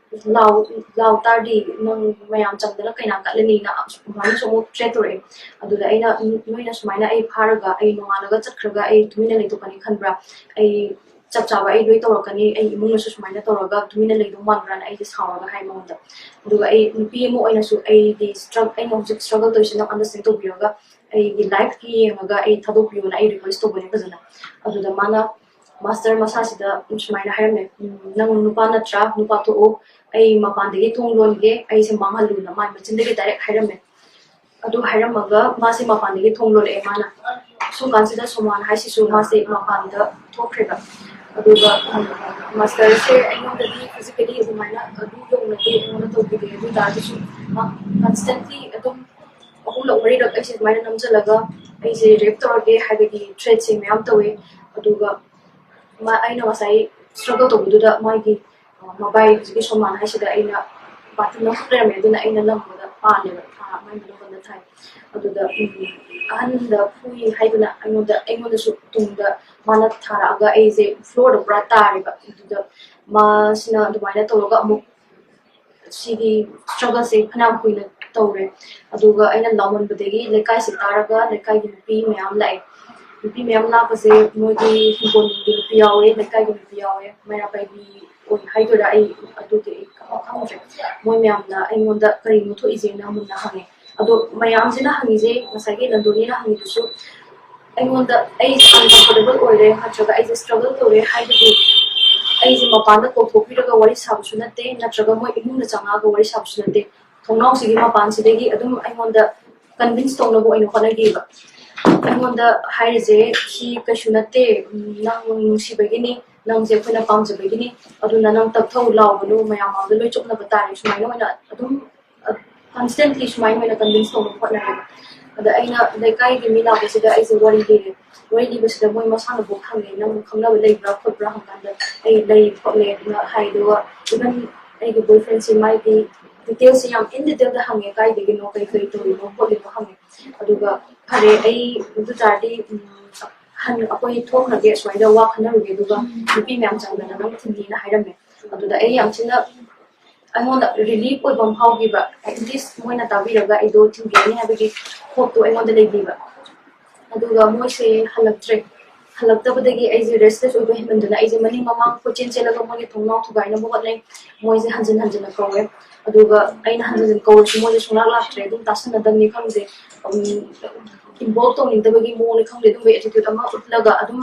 ꯂꯥꯎ ꯂꯥꯎ ꯇꯥꯔꯗꯤ ꯅꯪ ꯃꯌꯥꯝ ꯆꯪꯗꯅ ꯀꯩꯅꯥ ꯀꯠꯂꯅꯤꯅ" ꯑꯗꯨꯃꯥꯏꯅꯁꯨ ꯑꯃꯨꯛ ꯊ꯭ꯔꯦꯠ ꯇꯧꯔꯛꯑꯦ꯫ ꯑꯗꯨꯗ ꯑꯩꯅ, "ꯅꯣꯏꯅ ꯁꯨꯃꯥꯏꯅ ꯑꯩ ꯐꯥꯔꯒ ꯑꯩ ꯅꯣꯡꯉꯥꯜꯂꯒ ꯆꯠꯈ꯭ꯔꯒ ꯑꯩ ꯇꯨꯃꯤꯟꯅ ꯂꯩꯊꯣꯛꯀꯅꯤ ꯈꯟꯕ꯭ꯔꯥ? ꯑꯩ ꯆꯞ ꯆꯥꯕ ꯑꯩ ꯂꯣꯏ ꯇꯧꯔꯛꯀꯅꯤ, ꯑꯩ ꯏꯃꯨꯡꯅꯁꯨ ꯁꯨꯃꯥꯏꯅ ꯇꯧꯔꯒ ꯇꯨꯃꯤꯟꯅ ꯂꯩꯗꯧ ꯃꯥꯟꯕ꯭ꯔꯥꯅ" ꯑꯩꯁꯦ ꯁꯥꯎꯔꯒ ꯍꯥꯏ ꯃꯉꯣꯟꯗ꯫ ꯑꯗꯨꯒ ꯑꯩ ꯅꯨꯄꯤ ꯑꯃ ꯑꯣꯏꯅꯁꯨ ꯑꯩꯒꯤ ꯁ꯭ꯇ꯭ꯔꯛ ꯑꯩꯅ ꯍꯧꯖꯤꯛ ꯁ꯭ꯇ꯭ꯔꯒꯜ ꯇꯧꯔꯤꯁꯦ ꯅꯪ ꯑꯟꯗꯔꯁ꯭ꯇꯦꯟ ꯇꯧꯕꯤꯔꯒ ꯑꯩꯒꯤ ꯂꯥꯏꯐꯀꯤ ꯌꯦꯡꯉꯒ ꯑꯩ ꯊꯥꯗꯣꯛꯄꯤꯌꯣꯅ ꯑꯩ ꯔꯤꯀ꯭ꯋꯦꯁ ꯇꯧꯕꯅꯦ ꯐꯖꯅ꯫ ꯑꯗꯨꯗ ꯃꯥꯅ ꯃꯥꯁꯇꯔ ꯃꯁꯥꯁꯤꯗ ꯁꯨꯃꯥꯏꯅ ꯍꯥꯏꯔꯝꯃꯦ, "ꯎꯝ, ꯅꯪ ꯅꯨꯄꯥ ꯅꯠꯇ꯭ꯔꯥ? ꯅꯨꯄꯥ ꯊꯣꯛꯑꯣ, ꯑꯩ ꯃꯄꯥꯟꯗꯒꯤ ꯊꯣꯡ ꯂꯣꯟꯒꯦ, ꯑꯩꯁꯦ ꯃꯥꯡꯍꯜꯂꯨꯅ" ꯃꯥꯏ ꯃꯆꯤꯟꯗꯒꯤ ꯗꯥꯏꯔꯦꯛ ꯍꯥꯏꯔꯝꯃꯦ꯫ ꯑꯗꯨ ꯍꯥꯏꯔꯝꯃꯒ ꯃꯥꯁꯦ ꯃꯄꯥꯟꯗꯒꯤ ꯊꯣꯡ ꯂꯣꯜꯂꯛꯑꯦ ꯃꯥꯅ꯫ ꯁꯨꯝ ꯀꯥꯟꯁꯤꯗ ꯁꯣꯃꯥꯟ ꯍꯥꯏꯁꯤꯁꯨ ꯃꯥꯁꯦ ꯃꯄꯥꯟꯗ ꯊꯣꯛꯈ꯭ꯔꯦꯕ꯫ ꯑꯗꯨꯒ ꯃꯥꯁꯇꯔꯁꯦ ꯑꯩꯉꯣꯟꯗꯗꯤ ꯐꯤꯖꯤꯀꯦꯂꯤ ꯑꯗꯨꯃꯥꯏꯅ ꯑꯗꯨ ꯌꯧꯅꯗꯤ ꯑꯩꯉꯣꯟꯗ ꯇꯧꯕꯤꯗꯦ꯫ ꯑꯗꯨ ꯑꯣꯏ ꯇꯥꯔꯒꯁꯨ ꯃꯥ ꯀꯟꯁꯇꯦꯟꯠꯂꯤ ꯑꯗꯨꯝ ꯑꯍꯨꯝꯂꯛ ꯃꯔꯤꯔꯛ ꯑꯩꯁꯦ ꯑꯗꯨꯃꯥꯏꯅ ꯅꯝꯁꯤꯜꯂꯒ ꯑꯩꯁꯦ ꯔꯦꯞ ꯇꯧꯔꯒꯦ ꯍꯥꯏꯕꯒꯤ ꯊ꯭ꯔꯦꯠꯁꯦ ꯃꯌꯥꯝ ꯇꯧꯋꯦ꯫ ꯑꯗꯨꯒ ꯃꯥ, ꯑꯩꯅ ꯉꯁꯥꯏ ꯁ꯭ꯇ꯭ꯔꯒꯜ ꯇꯧꯕꯗꯨꯗ ꯃꯥꯒꯤ, ꯑ, ꯃꯕꯥꯏ ꯍꯧꯖꯤꯛꯀꯤ ꯁꯣꯃꯥꯟ ꯍꯥꯏꯁꯤꯗ ꯑꯩꯅ ꯕꯥꯇꯤꯟ ꯑꯃꯈꯛ ꯂꯩꯔꯝꯃꯦ, ꯑꯗꯨꯅ ꯑꯩꯅ ꯂꯪꯕꯗ ꯄꯥꯜꯂꯦꯕ, ꯊꯥ ꯑꯃꯒꯤ ꯃꯅꯨꯡꯗ ꯊꯥꯏ꯫ ꯑꯗꯨꯗ, ꯎꯝ, ꯑꯍꯟꯗ ꯐꯨꯏ ꯍꯥꯏꯗꯨꯅ ꯑꯩꯉꯣꯟꯗ, ꯑꯩꯉꯣꯟꯗꯁꯨ ꯇꯨꯡꯗ ꯃꯥꯅ ꯊꯥꯔꯛꯑꯒ ꯑꯩꯁꯦ ꯐ꯭ꯂꯣꯔꯗ ꯄꯨꯔꯥ ꯇꯥꯔꯦꯕ꯫ ꯑꯗꯨꯗ ꯃꯥꯁꯤꯅ ꯑꯗꯨꯃꯥꯏꯅ ꯇꯧꯔꯒ ꯑꯃꯨꯛ ꯁꯤꯒꯤ ꯁ꯭ꯇ꯭ꯔꯒꯜꯁꯦ ꯐꯅꯌꯥꯝ ꯀꯨꯏꯅ ꯇꯧꯔꯦ꯫ ꯑꯗꯨꯒ ꯑꯩꯅ ꯂꯥꯎꯃꯟꯕꯗꯒꯤ ꯂꯩꯀꯥꯏꯁꯦ ꯇꯥꯔꯒ ꯂꯩꯀꯥꯏꯒꯤ ꯅꯨꯄꯤ ꯃꯌꯥꯝ ꯂꯥꯛꯑꯦ꯫ ꯅꯨꯄꯤ ꯃꯌꯥꯝ ꯂꯥꯛꯄꯁꯦ ꯃꯣꯏꯒꯤ ꯍꯤꯡꯒꯣꯜꯒꯤ ꯅꯨꯄꯤ ꯌꯥꯎꯋꯦ, ꯂꯩꯀꯥꯏꯒꯤ ꯅꯨꯄꯤ ꯌꯥꯎꯋꯦ, ꯃꯩꯔꯥ ꯄꯥꯏꯕꯤ ꯑꯣꯏ ꯍꯥꯏꯗꯣꯏꯔꯥ, ꯑꯩ ꯑꯗꯨꯗꯤ ꯑꯩ ꯈꯪꯗ꯭ꯔꯦ꯫ ꯃꯣꯏ ꯃꯌꯥꯝꯅ ꯑꯩꯉꯣꯟꯗ "ꯀꯔꯤꯅꯣ ꯊꯣꯛꯏꯁꯦꯅ?" ꯃꯨꯟꯅ ꯍꯪꯉꯦ꯫ ꯑꯗꯣ ꯃꯌꯥꯝꯁꯤꯅ ꯍꯪꯉꯤꯁꯦ, ꯉꯁꯥꯏꯒꯤ ꯅꯟꯗꯣꯅꯤꯅ ꯍꯪꯉꯤꯗꯨꯁꯨ, ꯑꯩꯉꯣꯟꯗ ꯑꯩꯁꯦ ꯑꯟꯀꯝꯐꯔꯇꯦꯕꯜ ꯑꯣꯏꯔꯦ ꯅꯠꯇ꯭ꯔꯒ ꯑꯩꯁꯦ ꯁ꯭ꯇ꯭ꯔꯒꯜ ꯇꯧꯔꯦ ꯍꯥꯏꯕꯒꯤ ꯑꯩꯁꯦ ꯃꯄꯥꯟꯗ ꯀꯧꯊꯣꯛꯄꯤꯔꯒ ꯋꯥꯔꯤ ꯁꯥꯕꯁꯨ ꯅꯠꯇꯦ, ꯅꯠꯇ꯭ꯔꯒ ꯃꯣꯏ ꯏꯃꯨꯡꯗ ꯆꯪꯉꯛꯑꯒ ꯋꯥꯔꯤ ꯁꯥꯕꯁꯨ ꯅꯠꯇꯦ꯫ ꯊꯣꯡꯅꯥꯎꯁꯤꯒꯤ ꯃꯄꯥꯟꯁꯤꯗꯒꯤ ꯑꯗꯨꯝ ꯑꯩꯉꯣꯟꯗ ꯀꯟꯚꯤꯟꯁ ꯇꯧꯅꯕ ꯑꯣꯏꯅ ꯍꯣꯠꯅꯈꯤꯕ꯫ ꯑꯩꯉꯣꯟꯗ ꯍꯥꯏꯔꯤꯁꯦ, "ꯁꯤ ꯀꯩꯁꯨ ꯅꯠꯇꯦ, ꯎꯝ, ꯅꯪ ꯅꯨꯡꯁꯤꯕꯒꯤꯅꯤ, ꯅꯪꯁꯦ ꯑꯩꯈꯣꯏꯅ ꯄꯥꯝꯖꯕꯒꯤꯅꯤ, ꯑꯗꯨꯅ ꯅꯪ ꯇꯞꯊꯧ, ꯂꯥꯎꯒꯅꯨ, ꯃꯌꯥꯝ ꯃꯥꯡꯗ ꯂꯣꯏ ꯆꯨꯞꯅꯕ ꯇꯥꯔꯦ", ꯁꯨꯃꯥꯏꯅ ꯑꯣꯏꯅ ꯑꯗꯨꯝ ꯀꯟꯁꯇꯦꯟꯠꯂꯤ ꯁꯨꯃꯥꯏꯅ ꯑꯣꯏꯅ ꯀꯟꯚꯤꯟꯁ ꯇꯧꯅꯕ ꯍꯣꯠꯅꯔꯦꯕ꯫ ꯑꯗ ꯑꯩꯅ ꯂꯩꯀꯥꯏꯒꯤ ꯃꯤ ꯂꯥꯛꯄꯁꯤꯗ ꯑꯩꯁꯦ ꯋꯥꯔꯤ ꯂꯤꯔꯦ꯫ ꯋꯥꯔꯤ ꯂꯤꯕꯁꯤꯗ ꯃꯣꯏ ꯃꯁꯥꯅꯕꯨ ꯍꯪꯉꯦ, "ꯅꯪ ꯈꯪꯅꯕ ꯂꯩꯕ꯭ꯔꯥ ꯈꯣꯠꯄ꯭ꯔꯥ?" ꯍꯪꯀꯥꯟꯗ, "ꯑꯩ ꯂꯩ ꯈꯣꯠꯂꯦ" ꯑꯗꯨꯅ ꯍꯥꯏ꯫ ꯑꯗꯨꯒ even ꯑꯩꯒꯤ ꯕꯣꯏ ꯐ꯭ꯔꯦꯟꯁꯦ ꯃꯥꯒꯤ ꯗꯤꯇꯦꯜꯁꯦ ꯌꯥꯝ in detailꯗ ꯍꯪꯉꯦ, "ꯀꯥꯏꯗꯒꯤꯅꯣ, ꯀꯩ ꯀꯩ ꯇꯧꯔꯤꯅꯣ ꯈꯣꯠꯂꯤꯅꯣ?" ꯍꯪꯉꯦ꯫ ꯑꯗꯨꯒ "ꯐꯔꯦ, ꯑꯩ ꯑꯗꯨ ꯇꯥꯔꯗꯤ ꯎꯝ, ꯍꯟ ꯑꯩꯈꯣꯏ ꯊꯣꯛꯈ꯭ꯔꯒꯦ, ꯁꯨꯃꯥꯏꯅ ꯋꯥ ꯈꯟꯅꯔꯨꯒꯦ, ꯑꯗꯨꯒ ꯅꯨꯄꯤ ꯃꯌꯥꯝ ꯆꯪꯗꯅ ꯅꯪ ꯊꯤꯟꯅꯤꯅ" ꯍꯥꯏꯔꯝꯃꯦ꯫ ꯑꯗꯨꯗ ꯑꯩ ꯌꯥꯝ ꯊꯤꯅ ꯑꯩꯉꯣꯟꯗ ꯔꯤꯂꯤꯐ ꯑꯣꯏꯕ ꯑꯃ ꯐꯥꯎꯈꯤꯕ꯫ At least ꯃꯣꯏꯅ ꯇꯥꯕꯤꯔꯒ ꯑꯩꯗꯣ ꯊꯤꯟꯕꯤꯔꯅꯤ ꯍꯥꯏꯕꯒꯤ ꯍꯣꯞꯇꯣ ꯑꯩꯉꯣꯟꯗ ꯂꯩꯕꯤꯕ꯫ ꯑꯗꯨꯒ ꯃꯣꯏꯁꯦ ꯍꯜꯂꯛꯇ꯭ꯔꯦ꯫ ꯍꯜꯂꯛꯇꯕꯗꯒꯤ ꯑꯩꯁꯦ ꯔꯦꯁꯂꯦꯁ ꯑꯣꯏꯕ ꯍꯦꯟꯃꯟꯗꯅ ꯑꯩꯁꯦ ꯃꯅꯤꯡ ꯃꯃꯥꯡ ꯀꯣꯏꯆꯦꯟ ꯆꯦꯜꯂꯒ ꯃꯣꯏꯒꯤ ꯊꯣꯡꯅꯥꯎ ꯊꯨꯒꯥꯏꯅꯕ ꯍꯣꯠꯅꯩ꯫ ꯃꯣꯏꯁꯦ ꯍꯟꯖꯤꯟ ꯍꯟꯖꯤꯟꯅ ꯀꯧꯋꯦ꯫ ꯑꯗꯨꯒ ꯑꯩꯅ ꯍꯟꯖꯤꯟ ꯍꯟꯖꯤꯟ ꯀꯧꯔꯁꯨ ꯃꯣꯏꯁꯦ ꯁꯨꯡꯂꯥꯛ ꯂꯥꯛꯇ꯭ꯔꯦ꯫ ꯑꯗꯨꯝ ꯇꯥꯁꯟꯅꯗꯕꯅꯤ ꯈꯪꯗꯦ, ꯏꯟꯚꯣꯜꯕ ꯇꯧꯅꯤꯡꯗꯕꯒꯤ ꯃꯑꯣꯡꯅꯤ ꯈꯪꯗꯦ, ꯑꯗꯨꯝꯕꯒꯤ ꯑꯦꯇꯤꯇ꯭ꯌꯨꯠ ꯑꯃ ꯎꯠꯂꯒ ꯑꯗꯨꯝ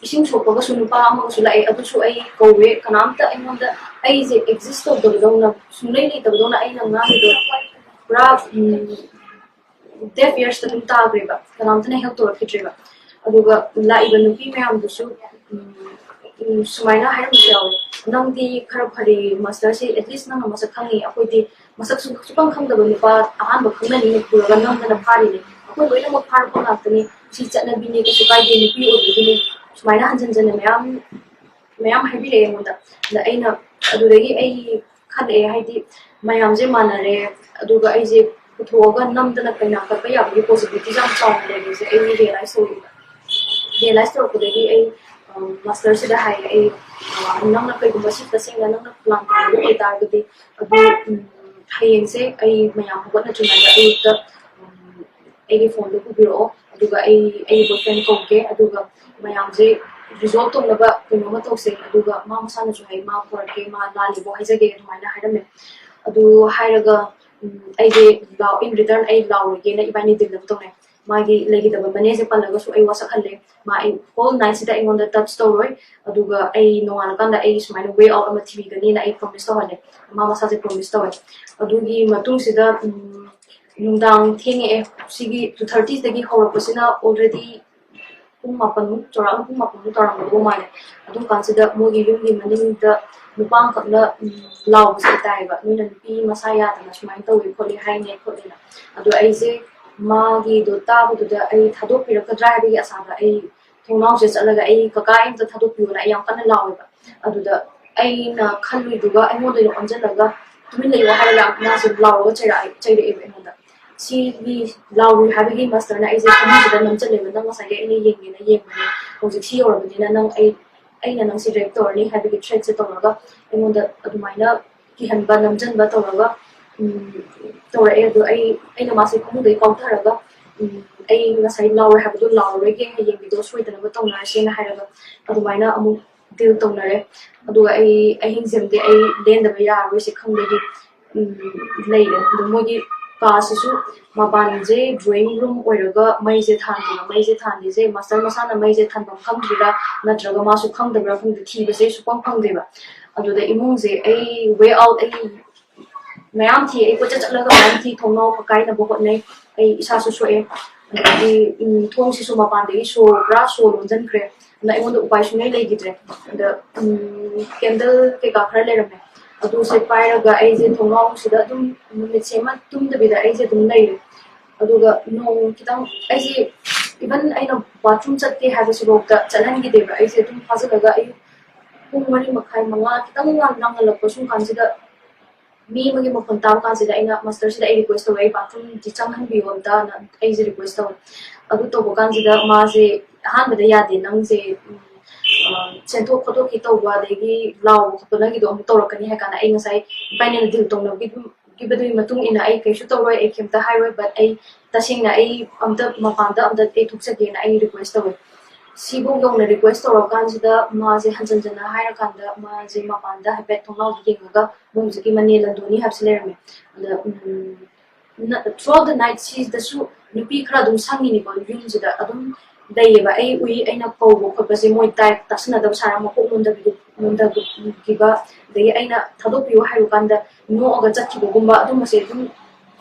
ꯏꯁꯤꯡ ꯁꯣꯛꯄꯒꯁꯨ ꯅꯨꯄꯥ ꯑꯃꯒꯁꯨ ꯂꯥꯛꯑꯦ꯫ ꯑꯗꯨꯁꯨ ꯑꯩ ꯀꯧꯋꯦ꯫ ꯀꯅꯥꯝꯇ ꯑꯩꯉꯣꯟꯗ ꯑꯩꯁꯦ ꯑꯦꯛꯖꯤꯁ ꯇꯧꯗꯕꯗꯧꯅ, ꯁꯨꯡꯂꯩ ꯂꯩꯇꯕꯗꯧꯅ ꯑꯩꯅ ꯉꯥꯡꯉꯤꯗꯣ ꯄꯨꯔꯥ ꯗꯦꯐ ꯏꯌꯔꯁꯇ ꯑꯗꯨꯝ ꯇꯥꯈ꯭ꯔꯦꯕ꯫ ꯀꯅꯥꯝꯇꯅ ꯍꯦꯜꯞ ꯇꯧꯔꯛꯈꯤꯗ꯭ꯔꯦꯕ꯫ ꯑꯗꯨꯒ ꯂꯥꯛꯏꯕ ꯅꯨꯄꯤ ꯃꯌꯥꯝꯗꯨꯁꯨ ꯎꯝ, ꯎꯝ, ꯁꯨꯃꯥꯏꯅ ꯍꯥꯏꯔꯝꯕꯁꯨ ꯌꯥꯎꯋꯦ, "ꯅꯪꯗꯤ ꯈꯔ ꯐꯔꯦ, ꯃꯥꯁꯇꯔꯁꯦ ꯑꯦꯠꯂꯤꯁ ꯅꯪꯅ ꯃꯁꯛ ꯈꯪꯉꯤ, ꯑꯩꯈꯣꯏꯗꯤ ꯃꯁꯛꯁꯨ ꯁꯨꯈꯪ ꯈꯪꯗꯕ ꯅꯨꯄꯥ ꯑꯍꯥꯟꯕ ꯈꯪꯅꯔꯤꯅ ꯄꯨꯔꯒ ꯅꯝꯗꯅ ꯐꯥꯔꯤꯅꯦ꯫ ꯑꯩꯈꯣꯏ ꯂꯣꯏꯅꯃꯛ ꯐꯥꯔꯛꯄ ꯉꯥꯛꯇꯅꯤ, ꯁꯤ ꯆꯠꯅꯕꯤꯅꯦ, ꯀꯩꯁꯨ ꯀꯥꯏꯗꯦ, ꯅꯨꯄꯤ ꯑꯣꯏꯕꯒꯤꯅꯦ", ꯁꯨꯃꯥꯏꯅ ꯍꯟꯖꯤꯟ ꯍꯟꯖꯤꯟꯅ ꯃꯌꯥꯝ ꯃꯌꯥꯝ ꯍꯥꯏꯕꯤꯔꯛꯑꯦ ꯑꯩꯉꯣꯟꯗ꯫ ꯑꯗ ꯑꯩꯅ ꯑꯗꯨꯗꯒꯤ ꯑꯩ ꯈꯜꯂꯛꯑꯦ, ꯍꯥꯏꯗꯤ ꯃꯌꯥꯝꯁꯦ ꯃꯥꯟꯅꯔꯦ, ꯑꯗꯨꯒ ꯑꯩꯁꯦ ꯄꯨꯊꯣꯛꯑꯒ ꯅꯝꯗꯅ ꯀꯩꯅꯥ ꯀꯠꯄ ꯌꯥꯕꯒꯤ ꯄꯣꯁꯤꯕꯤꯂꯤꯇꯤꯁꯦ ꯌꯥꯝ ꯆꯥꯎꯅ ꯂꯩꯔꯦꯁꯦ ꯑꯩ ꯔꯤꯌꯦꯂꯥꯏꯁ ꯇꯧꯔꯛꯑꯦꯕ꯫ ꯔꯤꯌꯦꯂꯥꯏꯁ ꯇꯧꯔꯛꯄꯗꯒꯤ ꯑꯩ ꯃꯥꯁꯇꯔꯁꯤꯗ ꯍꯥꯏꯔꯦ, ꯑꯩ ꯑ, ꯅꯪꯅ ꯀꯩꯒꯨꯝꯕ ꯁꯤ ꯇꯁꯦꯡꯅ ꯅꯪꯅ ꯄ꯭ꯂꯥꯟ ꯇꯧꯕ ꯑꯣꯏꯇꯥꯔꯒꯗꯤ ꯑꯗꯨ ꯎꯝ, ꯍꯌꯦꯡꯁꯦ ꯑꯩ ꯃꯌꯥꯝ ꯍꯧꯒꯠꯅꯗ꯭ꯔꯤꯉꯩꯗ ꯑꯌꯨꯛꯇ ꯎꯝ, ꯑꯩꯒꯤ ꯐꯣꯟꯗꯣ ꯄꯨꯕꯤꯔꯛꯑꯣ, ꯑꯗꯨꯒ ꯑꯩ ꯑꯩꯒꯤ ꯕꯣꯏ ꯐ꯭ꯔꯦꯟ ꯀꯧꯒꯦ, ꯑꯗꯨꯒ ꯃꯌꯥꯝꯁꯦ ꯔꯤꯖꯣꯜꯕ ꯇꯧꯅꯕ ꯀꯩꯅꯣꯝꯃ ꯇꯧꯁꯦ꯫ ꯑꯗꯨꯒ ꯃꯥ ꯃꯁꯥꯅꯁꯨ ꯍꯥꯏ, "ꯃꯥ ꯄꯨꯔꯛꯀꯦ, ꯃꯥ ꯂꯥꯜꯂꯤꯕꯣ ꯍꯥꯏꯖꯒꯦ" ꯑꯗꯨꯃꯥꯏꯅ ꯍꯥꯏꯔꯝꯃꯦ꯫ ꯑꯗꯨ ꯍꯥꯏꯔꯒ ꯎꯝ, ꯑꯩꯁꯦ ꯂꯥꯎ in return ꯑꯩ ꯂꯥꯎꯔꯒꯦꯅ ꯏꯕꯥꯅꯤ ꯗꯤꯜ ꯑꯃ ꯇꯧꯅꯩ꯫ ꯃꯥꯒꯤ ꯂꯩꯒꯗꯕ ꯃꯅꯦꯁꯦ ꯄꯜꯂꯒꯁꯨ ꯑꯩ ꯋꯥꯁꯛꯍꯜꯂꯦ꯫ ꯃꯥ ꯑꯩ ꯍꯣꯜ ꯅꯥꯏꯠꯁꯤꯗ ꯑꯩꯉꯣꯟꯗ ꯇꯆ ꯇꯧꯔꯣꯏ, ꯑꯗꯨꯒ ꯑꯩ ꯅꯣꯡꯉꯥꯜꯂꯀꯥꯟꯗ ꯑꯩ ꯁꯨꯃꯥꯏꯅ ꯋꯦ ꯑꯥꯎꯠ ꯑꯃ ꯊꯤꯕꯤꯒꯅꯤꯅ ꯑꯩ ꯄ꯭ꯔꯣꯃꯤꯁ ꯇꯧꯍꯜꯂꯦ꯫ ꯃꯥ ꯃꯁꯥꯁꯦ ꯄ꯭ꯔꯣꯃꯤꯁ ꯇꯧꯋꯦ꯫ ꯑꯗꯨꯒꯤ ꯃꯇꯨꯡꯁꯤꯗ ꯎꯝ, ꯅꯨꯡꯗꯥꯡ ꯊꯦꯡꯉꯛꯑꯦ꯫ ꯁꯤꯒꯤ ꯇꯨ ꯊꯥꯔꯇꯤꯗꯒꯤ ꯍꯧꯔꯛꯄꯁꯤꯅ ꯑꯣꯜꯔꯦꯗꯤ ꯄꯨꯡ ꯃꯥꯄꯟꯃꯨꯛ, ꯆꯥꯎꯔꯥꯛꯅ ꯄꯨꯡ ꯃꯥꯄꯟꯃꯨꯛ ꯇꯧꯔꯝꯒꯗꯧꯕ ꯃꯥꯜꯂꯦ꯫ ꯑꯗꯨꯝ ꯀꯥꯟꯁꯤꯗ ꯃꯣꯏꯒꯤ ꯌꯨꯝꯒꯤ ꯃꯅꯤꯡꯗ ꯅꯨꯄꯥ ꯑꯃꯈꯛꯅ ꯎꯝ, ꯂꯥꯎꯕꯁꯦ ꯇꯥꯏꯌꯦꯕ, "ꯅꯣꯏꯅ ꯅꯨꯄꯤ ꯃꯁꯥ ꯌꯥꯗꯅ ꯁꯨꯃꯥꯏꯅ ꯇꯧꯋꯦ ꯈꯣꯠꯂꯦ ꯍꯥꯏꯅꯦ" ꯈꯣꯠꯂꯦꯅ꯫ ꯑꯗꯣ ꯑꯩꯁꯦ ꯃꯥꯒꯤꯗꯣ ꯇꯥꯕꯗꯨꯗ ꯑꯩ ꯊꯥꯗꯣꯛꯄꯤꯔꯛꯀꯗ꯭ꯔꯥ ꯍꯥꯏꯕꯒꯤ ꯑꯁꯥꯗ ꯑꯩ ꯊꯣꯡꯅꯥꯎꯁꯦ ꯆꯠꯂꯒ, "ꯑꯩ ꯀꯀꯥ, ꯑꯩ ꯑꯝꯇ ꯊꯥꯗꯣꯛꯄꯤꯌꯣꯅ" ꯑꯩ ꯌꯥꯝ ꯀꯟꯅ ꯂꯥꯎꯋꯦꯕ꯫ ꯑꯗꯨꯗ ꯑꯩꯅ ꯈꯜꯂꯨꯏꯗꯨꯒ ꯑꯩꯉꯣꯟꯗ ꯑꯣꯟꯁꯤꯜꯂꯒ, "ꯇꯨꯃꯤꯟ ꯂꯩꯌꯣ" ꯍꯥꯏꯔꯒ ꯃꯥꯁꯦ ꯂꯥꯎꯔꯒ ꯆꯩꯔꯛꯑꯦ, ꯆꯩꯔꯛꯑꯦꯕ ꯑꯩꯉꯣꯟꯗ꯫ ꯁꯤꯒꯤ ꯂꯥꯎꯔꯨꯏ ꯍꯥꯏꯕꯒꯤ ꯃꯥꯁꯇꯔꯅ ꯑꯩꯁꯦ ꯐꯃꯨꯡꯁꯤꯗ ꯅꯝꯁꯤꯜꯂꯦꯕ꯫ "ꯅꯪ ꯉꯁꯥꯏꯒꯤ ꯑꯩꯅ ꯌꯦꯡꯒꯦꯅ ꯌꯦꯡꯕꯅꯦ, ꯍꯧꯖꯤꯛ ꯁꯤ ꯌꯧꯔꯕꯅꯤꯅ ꯅꯪ, ꯑꯩ, ꯑꯩꯅ ꯅꯪꯁꯤ ꯔꯦꯞ ꯇꯧꯔꯅꯤ" ꯍꯥꯏꯕꯒꯤ ꯊ꯭ꯔꯦꯠꯁꯦ ꯇꯧꯔꯒ ꯑꯩꯉꯣꯟꯗ ꯑꯗꯨꯃꯥꯏꯅ ꯀꯤꯍꯟꯕ, ꯅꯝꯖꯟꯕ ꯇꯧꯔꯒ, ꯎꯝ, ꯇꯧꯔꯛꯑꯦ꯫ ꯑꯗꯣ ꯑꯩ, ꯑꯩꯅ ꯃꯥꯁꯦ ꯐꯃꯨꯡꯗꯒꯤ ꯀꯥꯎꯊꯔꯒ, ꯎꯝ, "ꯑꯩ ꯉꯁꯥꯏ ꯂꯥꯎꯔꯦ ꯍꯥꯏꯕꯗꯣ ꯂꯥꯎꯔꯔꯣꯏꯒꯦ, ꯍꯌꯦꯡꯒꯤꯗꯣ ꯁꯣꯏꯗꯅꯕ ꯇꯧꯅꯔꯁꯦꯅ" ꯍꯥꯏꯔꯒ ꯑꯗꯨꯃꯥꯏꯅ ꯑꯃꯨꯛ ꯗꯤꯜ ꯇꯧꯅꯔꯦ꯫ ꯑꯗꯨꯒ ꯑꯩ ꯑꯍꯤꯡꯁꯤꯃꯗꯤ ꯑꯩ ꯂꯦꯟꯗꯕ ꯌꯥꯔꯔꯣꯏꯁꯦ ꯈꯪꯕꯒꯤ, ꯎꯝ, ꯂꯩꯔꯦ꯫ ꯑꯗꯣ ꯃꯣꯏꯒꯤ ꯀꯥꯁꯤꯁꯨ ꯃꯄꯥꯟꯁꯦ ꯗ꯭ꯔꯣꯌꯤꯡ ꯔꯨꯝ ꯑꯣꯏꯔꯒ ꯃꯩꯁꯦ ꯊꯥꯟꯗꯦꯕ꯫ ꯃꯩꯁꯦ ꯊꯥꯟꯗ꯭ꯔꯤꯁꯦ ꯃꯥꯁꯇꯔ ꯃꯁꯥꯅ ꯃꯩꯁꯦ ꯊꯥꯟꯐꯝ ꯈꯪꯗ꯭ꯔꯤꯔꯥ ꯅꯠꯇ꯭ꯔꯒ ꯃꯥꯁꯨ ꯈꯪꯗꯕ꯭ꯔꯥ ꯈꯪꯗꯦ, ꯊꯤꯕꯁꯦ ꯁꯨꯛꯐꯪ ꯐꯪꯗꯦꯕ꯫ ꯑꯗꯨꯗ ꯏꯃꯨꯡꯁꯦ ꯑꯩ ꯋꯦ ꯑꯥꯎꯠ ꯑꯩ ꯃꯌꯥꯝ ꯊꯤ, ꯑꯩ ꯀꯣꯏꯆꯠ ꯆꯠꯂꯒ ꯃꯌꯥꯝ ꯊꯤ, ꯊꯣꯡꯅꯥꯎ ꯐꯛꯀꯥꯏꯅꯕ ꯍꯣꯠꯅꯩ꯫ ꯑꯩ ꯏꯁꯥꯁꯨ ꯁꯣꯛꯑꯦ꯫ ꯑꯗꯒꯤ, ꯎꯝ, ꯊꯣꯡꯁꯤꯁꯨ ꯃꯄꯥꯟꯗꯒꯤ ꯁꯣ, ꯄꯨꯔꯥ ꯁꯣ ꯂꯣꯟꯁꯤꯟꯈ꯭ꯔꯦ꯫ ꯑꯗꯨꯅ ꯑꯩꯉꯣꯟꯗ ꯎꯄꯥꯏ ꯁꯨꯡꯂꯩ ꯂꯩꯈꯤꯗ꯭ꯔꯦ꯫ ꯑꯗ, ꯎꯝ, ꯀꯦꯟꯗꯜ ꯀꯩꯀꯥ ꯈꯔ ꯂꯩꯔꯝꯃꯦ꯫ ꯑꯗꯨꯁꯦ ꯄꯥꯏꯔꯒ ꯑꯩꯁꯦ ꯊꯣꯡꯅꯥꯎꯁꯤꯗ ꯑꯗꯨꯝ ꯅꯨꯃꯤꯠꯁꯦ ꯑꯃ ꯇꯨꯝꯗꯕꯤꯗ ꯑꯩꯁꯦ ꯑꯗꯨꯝ ꯂꯩꯔꯦ꯫ ꯑꯗꯨꯒ ꯅꯣꯡ ꯈꯤꯇꯪ, ꯑꯩꯁꯦ ꯏꯚꯟ ꯑꯩꯅ ꯕꯥꯊꯔꯨꯝ ꯆꯠꯀꯦ ꯍꯥꯏꯕꯁꯤꯐꯥꯎꯗ ꯆꯠꯍꯟꯈꯤꯗꯦꯕ꯫ ꯑꯩꯁꯦ ꯑꯗꯨꯝ ꯐꯥꯖꯤꯜꯂꯒ ꯑꯌꯨꯛ ꯄꯨꯡ ꯃꯔꯤ ꯃꯈꯥꯏ, ꯃꯉꯥ ꯈꯤꯇꯪ ꯂꯥꯡ-, ꯂꯥꯡꯍꯜꯂꯛꯄ ꯁꯨꯝ ꯀꯥꯟꯁꯤꯗ ꯃꯤ ꯑꯃꯒꯤ ꯃꯈꯣꯟ ꯇꯥꯕ ꯀꯥꯟꯁꯤꯗ ꯑꯩꯅ ꯃꯥꯁꯇꯔꯁꯤꯗ ꯑꯩ ꯔꯤꯀ꯭ꯋꯦꯁ ꯇꯧꯋꯦ, "ꯑꯩ ꯕꯥꯊꯔꯨꯝꯗꯤ ꯆꯪꯍꯟꯕꯤꯌꯣ ꯑꯝꯇꯅ" ꯑꯩꯁꯦ ꯔꯤꯀ꯭ꯋꯦꯁ ꯇꯧꯋꯦ꯫ ꯑꯗꯨ ꯇꯧꯕ ꯀꯥꯟꯁꯤꯗ ꯃꯥꯁꯦ ꯑꯍꯥꯟꯕꯗ ꯌꯥꯗꯦ, "ꯅꯪꯁꯦ, ꯎꯝ, ꯑ, ꯆꯦꯟꯊꯣꯛ ꯈꯣꯠꯇꯣꯛꯈꯤ ꯇꯧꯕ ꯑꯗꯒꯤ ꯂꯥꯎꯕ ꯈꯣꯠꯄ ꯅꯪꯒꯤꯗꯣ ꯑꯃꯨꯛ ꯇꯧꯔꯛꯀꯅꯤ" ꯍꯥꯏ ꯀꯥꯟꯗ ꯑꯩ ꯉꯁꯥꯏ ꯏꯕꯥꯅꯤꯅ ꯗꯤꯜ ꯇꯧꯅꯈꯤꯕꯗꯨꯒꯤ ꯃꯇꯨꯡ ꯏꯟꯅ ꯑꯩ ꯀꯩꯁꯨ ꯇꯧꯔꯣꯏ, ꯑꯩ ꯀꯩꯝꯇ ꯍꯥꯏꯔꯣꯏ, but ꯑꯩ ꯇꯁꯦꯡꯅ ꯑꯩ ꯑꯝꯇ ꯃꯄꯥꯟꯗ ꯑꯝꯇ ꯑꯩ ꯊꯣꯛꯆꯒꯦꯅ ꯑꯩ ꯔꯤꯀ꯭ꯋꯦꯁ ꯇꯧꯋꯦ꯫ ꯁꯤꯐꯧ ꯌꯧꯅ ꯔꯤꯀ꯭ꯋꯦꯁ ꯇꯧꯔꯀꯥꯟꯁꯤꯗ ꯃꯥꯁꯦ ꯍꯟꯖꯟ ꯍꯟꯖꯟꯅ ꯍꯥꯏꯔꯀꯥꯟꯗ ꯃꯥꯁꯦ ꯃꯄꯥꯟꯗ ꯍꯥꯏꯐꯦꯠ ꯊꯣꯡꯅꯥꯎꯗ ꯌꯦꯡꯉꯒ ꯃꯣꯏ ꯍꯧꯖꯤꯛꯀꯤ ꯃꯅꯦ ꯂꯟꯗꯣꯅꯤ ꯍꯥꯏꯕꯁꯤ ꯂꯩꯔꯝꯃꯦ꯫ ꯑꯗ, ꯎꯝ, ꯅ-, throughout the night ꯁꯤꯗꯁꯨ ꯅꯨꯄꯤ ꯈꯔ ꯑꯗꯨꯝ ꯁꯪꯉꯤꯅꯤꯀꯣ ꯌꯨꯝꯁꯤꯗ ꯑꯗꯨꯝ ꯂꯩꯌꯦꯕ꯫ ꯑꯩ ꯎꯏ, ꯑꯩꯅ ꯀꯧꯕ ꯈꯣꯠꯄꯁꯦ ꯃꯣꯏ ꯇꯥꯏ, ꯇꯥꯁꯟꯅꯗꯕ ꯁꯥꯔ ꯃꯀꯣꯛ ꯅꯣꯟꯗꯕꯤ-, ꯅꯣꯟꯗꯕꯤꯈꯤꯕ, ꯑꯗꯒꯤ ꯑꯩꯅ ꯊꯥꯗꯣꯛꯄꯤꯌꯨ ꯍꯥꯏꯔꯨ ꯀꯥꯟꯗ ꯅꯣꯛꯑꯒ ꯆꯠꯈꯤꯕꯒꯨꯝꯕ ꯑꯗꯨꯝꯕꯁꯦ ꯑꯗꯨꯝ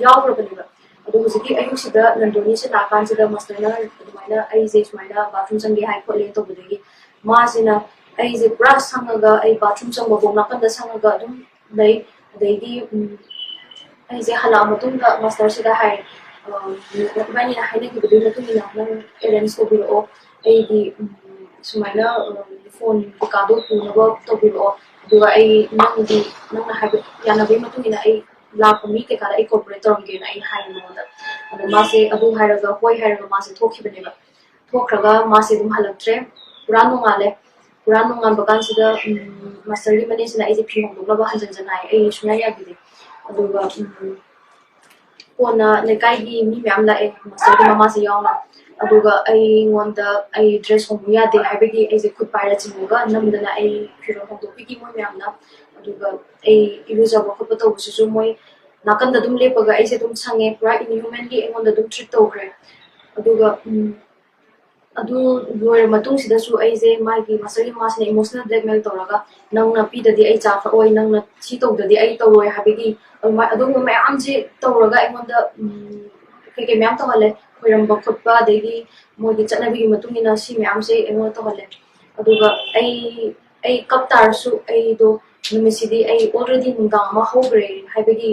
ꯌꯥꯎꯈ꯭ꯔꯕꯅꯦꯕ꯫ ꯑꯗꯣ ꯍꯧꯖꯤꯛꯀꯤ ꯑꯌꯨꯛꯁꯤꯗ ꯂꯟꯗꯣꯅꯤꯁꯦ ꯂꯥꯛꯑꯀꯥꯟꯁꯤꯗ ꯃꯥꯁꯇꯔꯅ ꯑꯗꯨꯃꯥꯏꯅ ꯑꯩꯁꯦ ꯁꯨꯃꯥꯏꯅ ꯕꯥꯊꯔꯨꯝ ꯆꯪꯒꯦ ꯍꯥꯏ ꯈꯣꯠꯂꯦ ꯇꯧꯕꯗꯒꯤ ꯃꯥꯁꯤꯅ ꯑꯩꯁꯦ ꯄꯨꯔꯥ ꯁꯪꯉꯒ ꯑꯩ ꯕꯥꯊꯔꯨꯝ ꯆꯪꯕꯐꯥꯎ ꯅꯥꯀꯟꯗ ꯁꯪꯉꯒ ꯑꯗꯨꯝ ꯂꯩ꯫ ꯑꯗꯩꯗꯤ, ꯎꯝ, ꯑꯩꯁꯦ ꯍꯜꯂꯛꯑ ꯃꯇꯨꯡꯗ ꯃꯥꯁꯇꯔꯁꯤꯗ ꯍꯥꯏ, ꯏꯕꯥꯅꯤꯅ ꯍꯥꯏꯅꯈꯤꯕꯗꯨꯒꯤ ꯃꯇꯨꯡ ꯏꯟꯅ ꯅꯪ ꯑꯦꯔꯦꯟꯖ ꯇꯧꯕꯤꯔꯛꯑꯣ, ꯑꯩꯒꯤ ꯁꯨꯃꯥꯏꯅ ꯐꯣꯟ ꯀꯩꯀꯥꯗꯣ ꯄꯨꯅꯕ ꯇꯧꯕꯤꯔꯛꯑꯣ, ꯑꯗꯨꯒ ꯑꯩ ꯅꯪꯒꯤ ꯅꯪꯅ ꯍꯥꯏꯕ ꯌꯥꯅꯕꯒꯤ ꯃꯇꯨꯡ ꯏꯟꯅ ꯑꯩ ꯂꯥꯛꯄ ꯃꯤ ꯀꯩꯀꯥꯗ ꯑꯩ ꯀꯣꯑꯣꯄꯔꯦꯠ ꯇꯧꯔꯝꯒꯦꯅ ꯑꯩ ꯍꯥꯏ ꯃꯉꯣꯟꯗ꯫ ꯑꯗꯣ ꯃꯥꯁꯦ ꯑꯗꯨ ꯍꯥꯏꯔꯒ ꯍꯣꯏ ꯍꯥꯏꯔꯒ ꯃꯥꯁꯦ ꯊꯣꯛꯈꯤꯕꯅꯦꯕ꯫ ꯊꯣꯛꯈ꯭ꯔꯒ ꯃꯥꯁꯦ ꯑꯗꯨꯝ ꯍꯜꯂꯛꯇ꯭ꯔꯦ꯫ ꯄꯨꯔꯥ ꯅꯣꯡꯉꯥꯜꯂꯦ꯫ ꯄꯨꯔꯥ ꯅꯣꯡꯉꯥꯟꯕ ꯀꯥꯟꯁꯤꯗ ꯃꯥꯁꯇꯔꯒꯤ ꯃꯅꯦꯁꯤꯅ ꯑꯩꯁꯦ ꯐꯤ ꯍꯣꯡꯗꯣꯛꯅꯕ ꯍꯟꯖꯟꯖꯟ ꯍꯥꯏ, ꯑꯩ ꯁꯨꯡꯌꯥ ꯌꯥꯈꯤꯗꯦ꯫ ꯑꯗꯨꯒ ꯀꯣꯟꯅ ꯂꯩꯀꯥꯏꯒꯤ ꯃꯤ ꯃꯌꯥꯝ ꯂꯥꯛꯑꯦ, ꯃꯥꯁꯇꯔꯒꯤ ꯃꯃꯥꯁꯦ ꯌꯥꯎꯅ꯫ ꯑꯗꯨꯒ ꯑꯩꯉꯣꯟꯗ ꯑꯩ ꯗ꯭ꯔꯦꯁ ꯍꯣꯡꯕ ꯌꯥꯗꯦ ꯍꯥꯏꯕꯒꯤ ꯑꯩꯁꯦ ꯈꯨꯠ ꯄꯥꯏꯔ ꯆꯤꯡꯉꯒ ꯅꯝꯗꯅ ꯑꯩ ꯐꯤꯔꯣꯜ ꯍꯣꯡꯗꯣꯛꯄꯤꯈꯤ ꯃꯣꯏ ꯃꯌꯥꯝꯅ꯫ ꯑꯗꯨꯒ ꯑꯩ ꯏꯔꯨꯖꯕ ꯈꯣꯠꯄ ꯇꯧꯕꯁꯤꯁꯨ ꯃꯣꯏ ꯅꯥꯀꯟꯗ ꯑꯗꯨꯝ ꯂꯦꯞꯄꯒ ꯑꯩꯁꯦ ꯑꯗꯨꯝ ꯁꯪꯉꯦ, ꯄꯨꯔꯥ ꯏꯟꯍ꯭ꯌꯨꯃꯦꯟꯂꯤ ꯑꯩꯉꯣꯟꯗ ꯑꯗꯨꯝ ꯇ꯭ꯔꯤꯠ ꯇꯧꯈ꯭ꯔꯦ꯫ ꯑꯗꯨꯒ ꯑꯗꯨ ꯂꯣꯏꯔ ꯃꯇꯨꯡꯁꯤꯗꯁꯨ ꯑꯩꯁꯦ ꯃꯥꯒꯤ ꯃꯥꯁꯇꯔꯒꯤ ꯃꯃꯥꯁꯤꯅ ꯏꯃꯣꯁꯅꯦꯜ ꯕ꯭ꯂꯦꯛꯃꯦꯜ ꯇꯧꯔꯒ, "ꯅꯪꯅ ꯄꯤꯗꯗꯤ ꯑꯩ ꯆꯥ ꯊꯛꯑꯣꯏ, ꯅꯪꯅ ꯁꯤ ꯇꯧꯗꯗꯤ ꯑꯩ ꯇꯧꯔꯣꯏ" ꯍꯥꯏꯕꯒꯤ ꯑꯗꯨꯃꯥꯏ-, ꯑꯗꯨꯒꯨꯝꯕ ꯃꯌꯥꯝꯁꯦ ꯇꯧꯔꯒ ꯑꯩꯉꯣꯟꯗ ꯀꯩꯀꯩ ꯃꯌꯥꯝ ꯇꯧꯍꯜꯂꯦ, ꯈꯣꯏꯔꯝꯕ ꯈꯣꯠꯄ, ꯑꯗꯒꯤ ꯃꯣꯏꯒꯤ ꯆꯠꯅꯕꯤꯒꯤ ꯃꯇꯨꯡ ꯏꯟꯅ ꯁꯤ ꯃꯌꯥꯝꯁꯦ ꯑꯩꯉꯣꯟꯗ ꯇꯧꯍꯜꯂꯦ꯫ ꯑꯗꯨꯒ ꯑꯩ ꯑꯩ ꯀꯞ ꯇꯥꯔꯁꯨ ꯑꯩꯗꯣ ꯅꯨꯃꯤꯠꯁꯤꯗꯤ ꯑꯩ ꯑꯣꯜꯔꯦꯗꯤ ꯅꯨꯡꯗꯥꯡ ꯑꯃ ꯍꯧꯈ꯭ꯔꯦ ꯍꯥꯏꯕꯒꯤ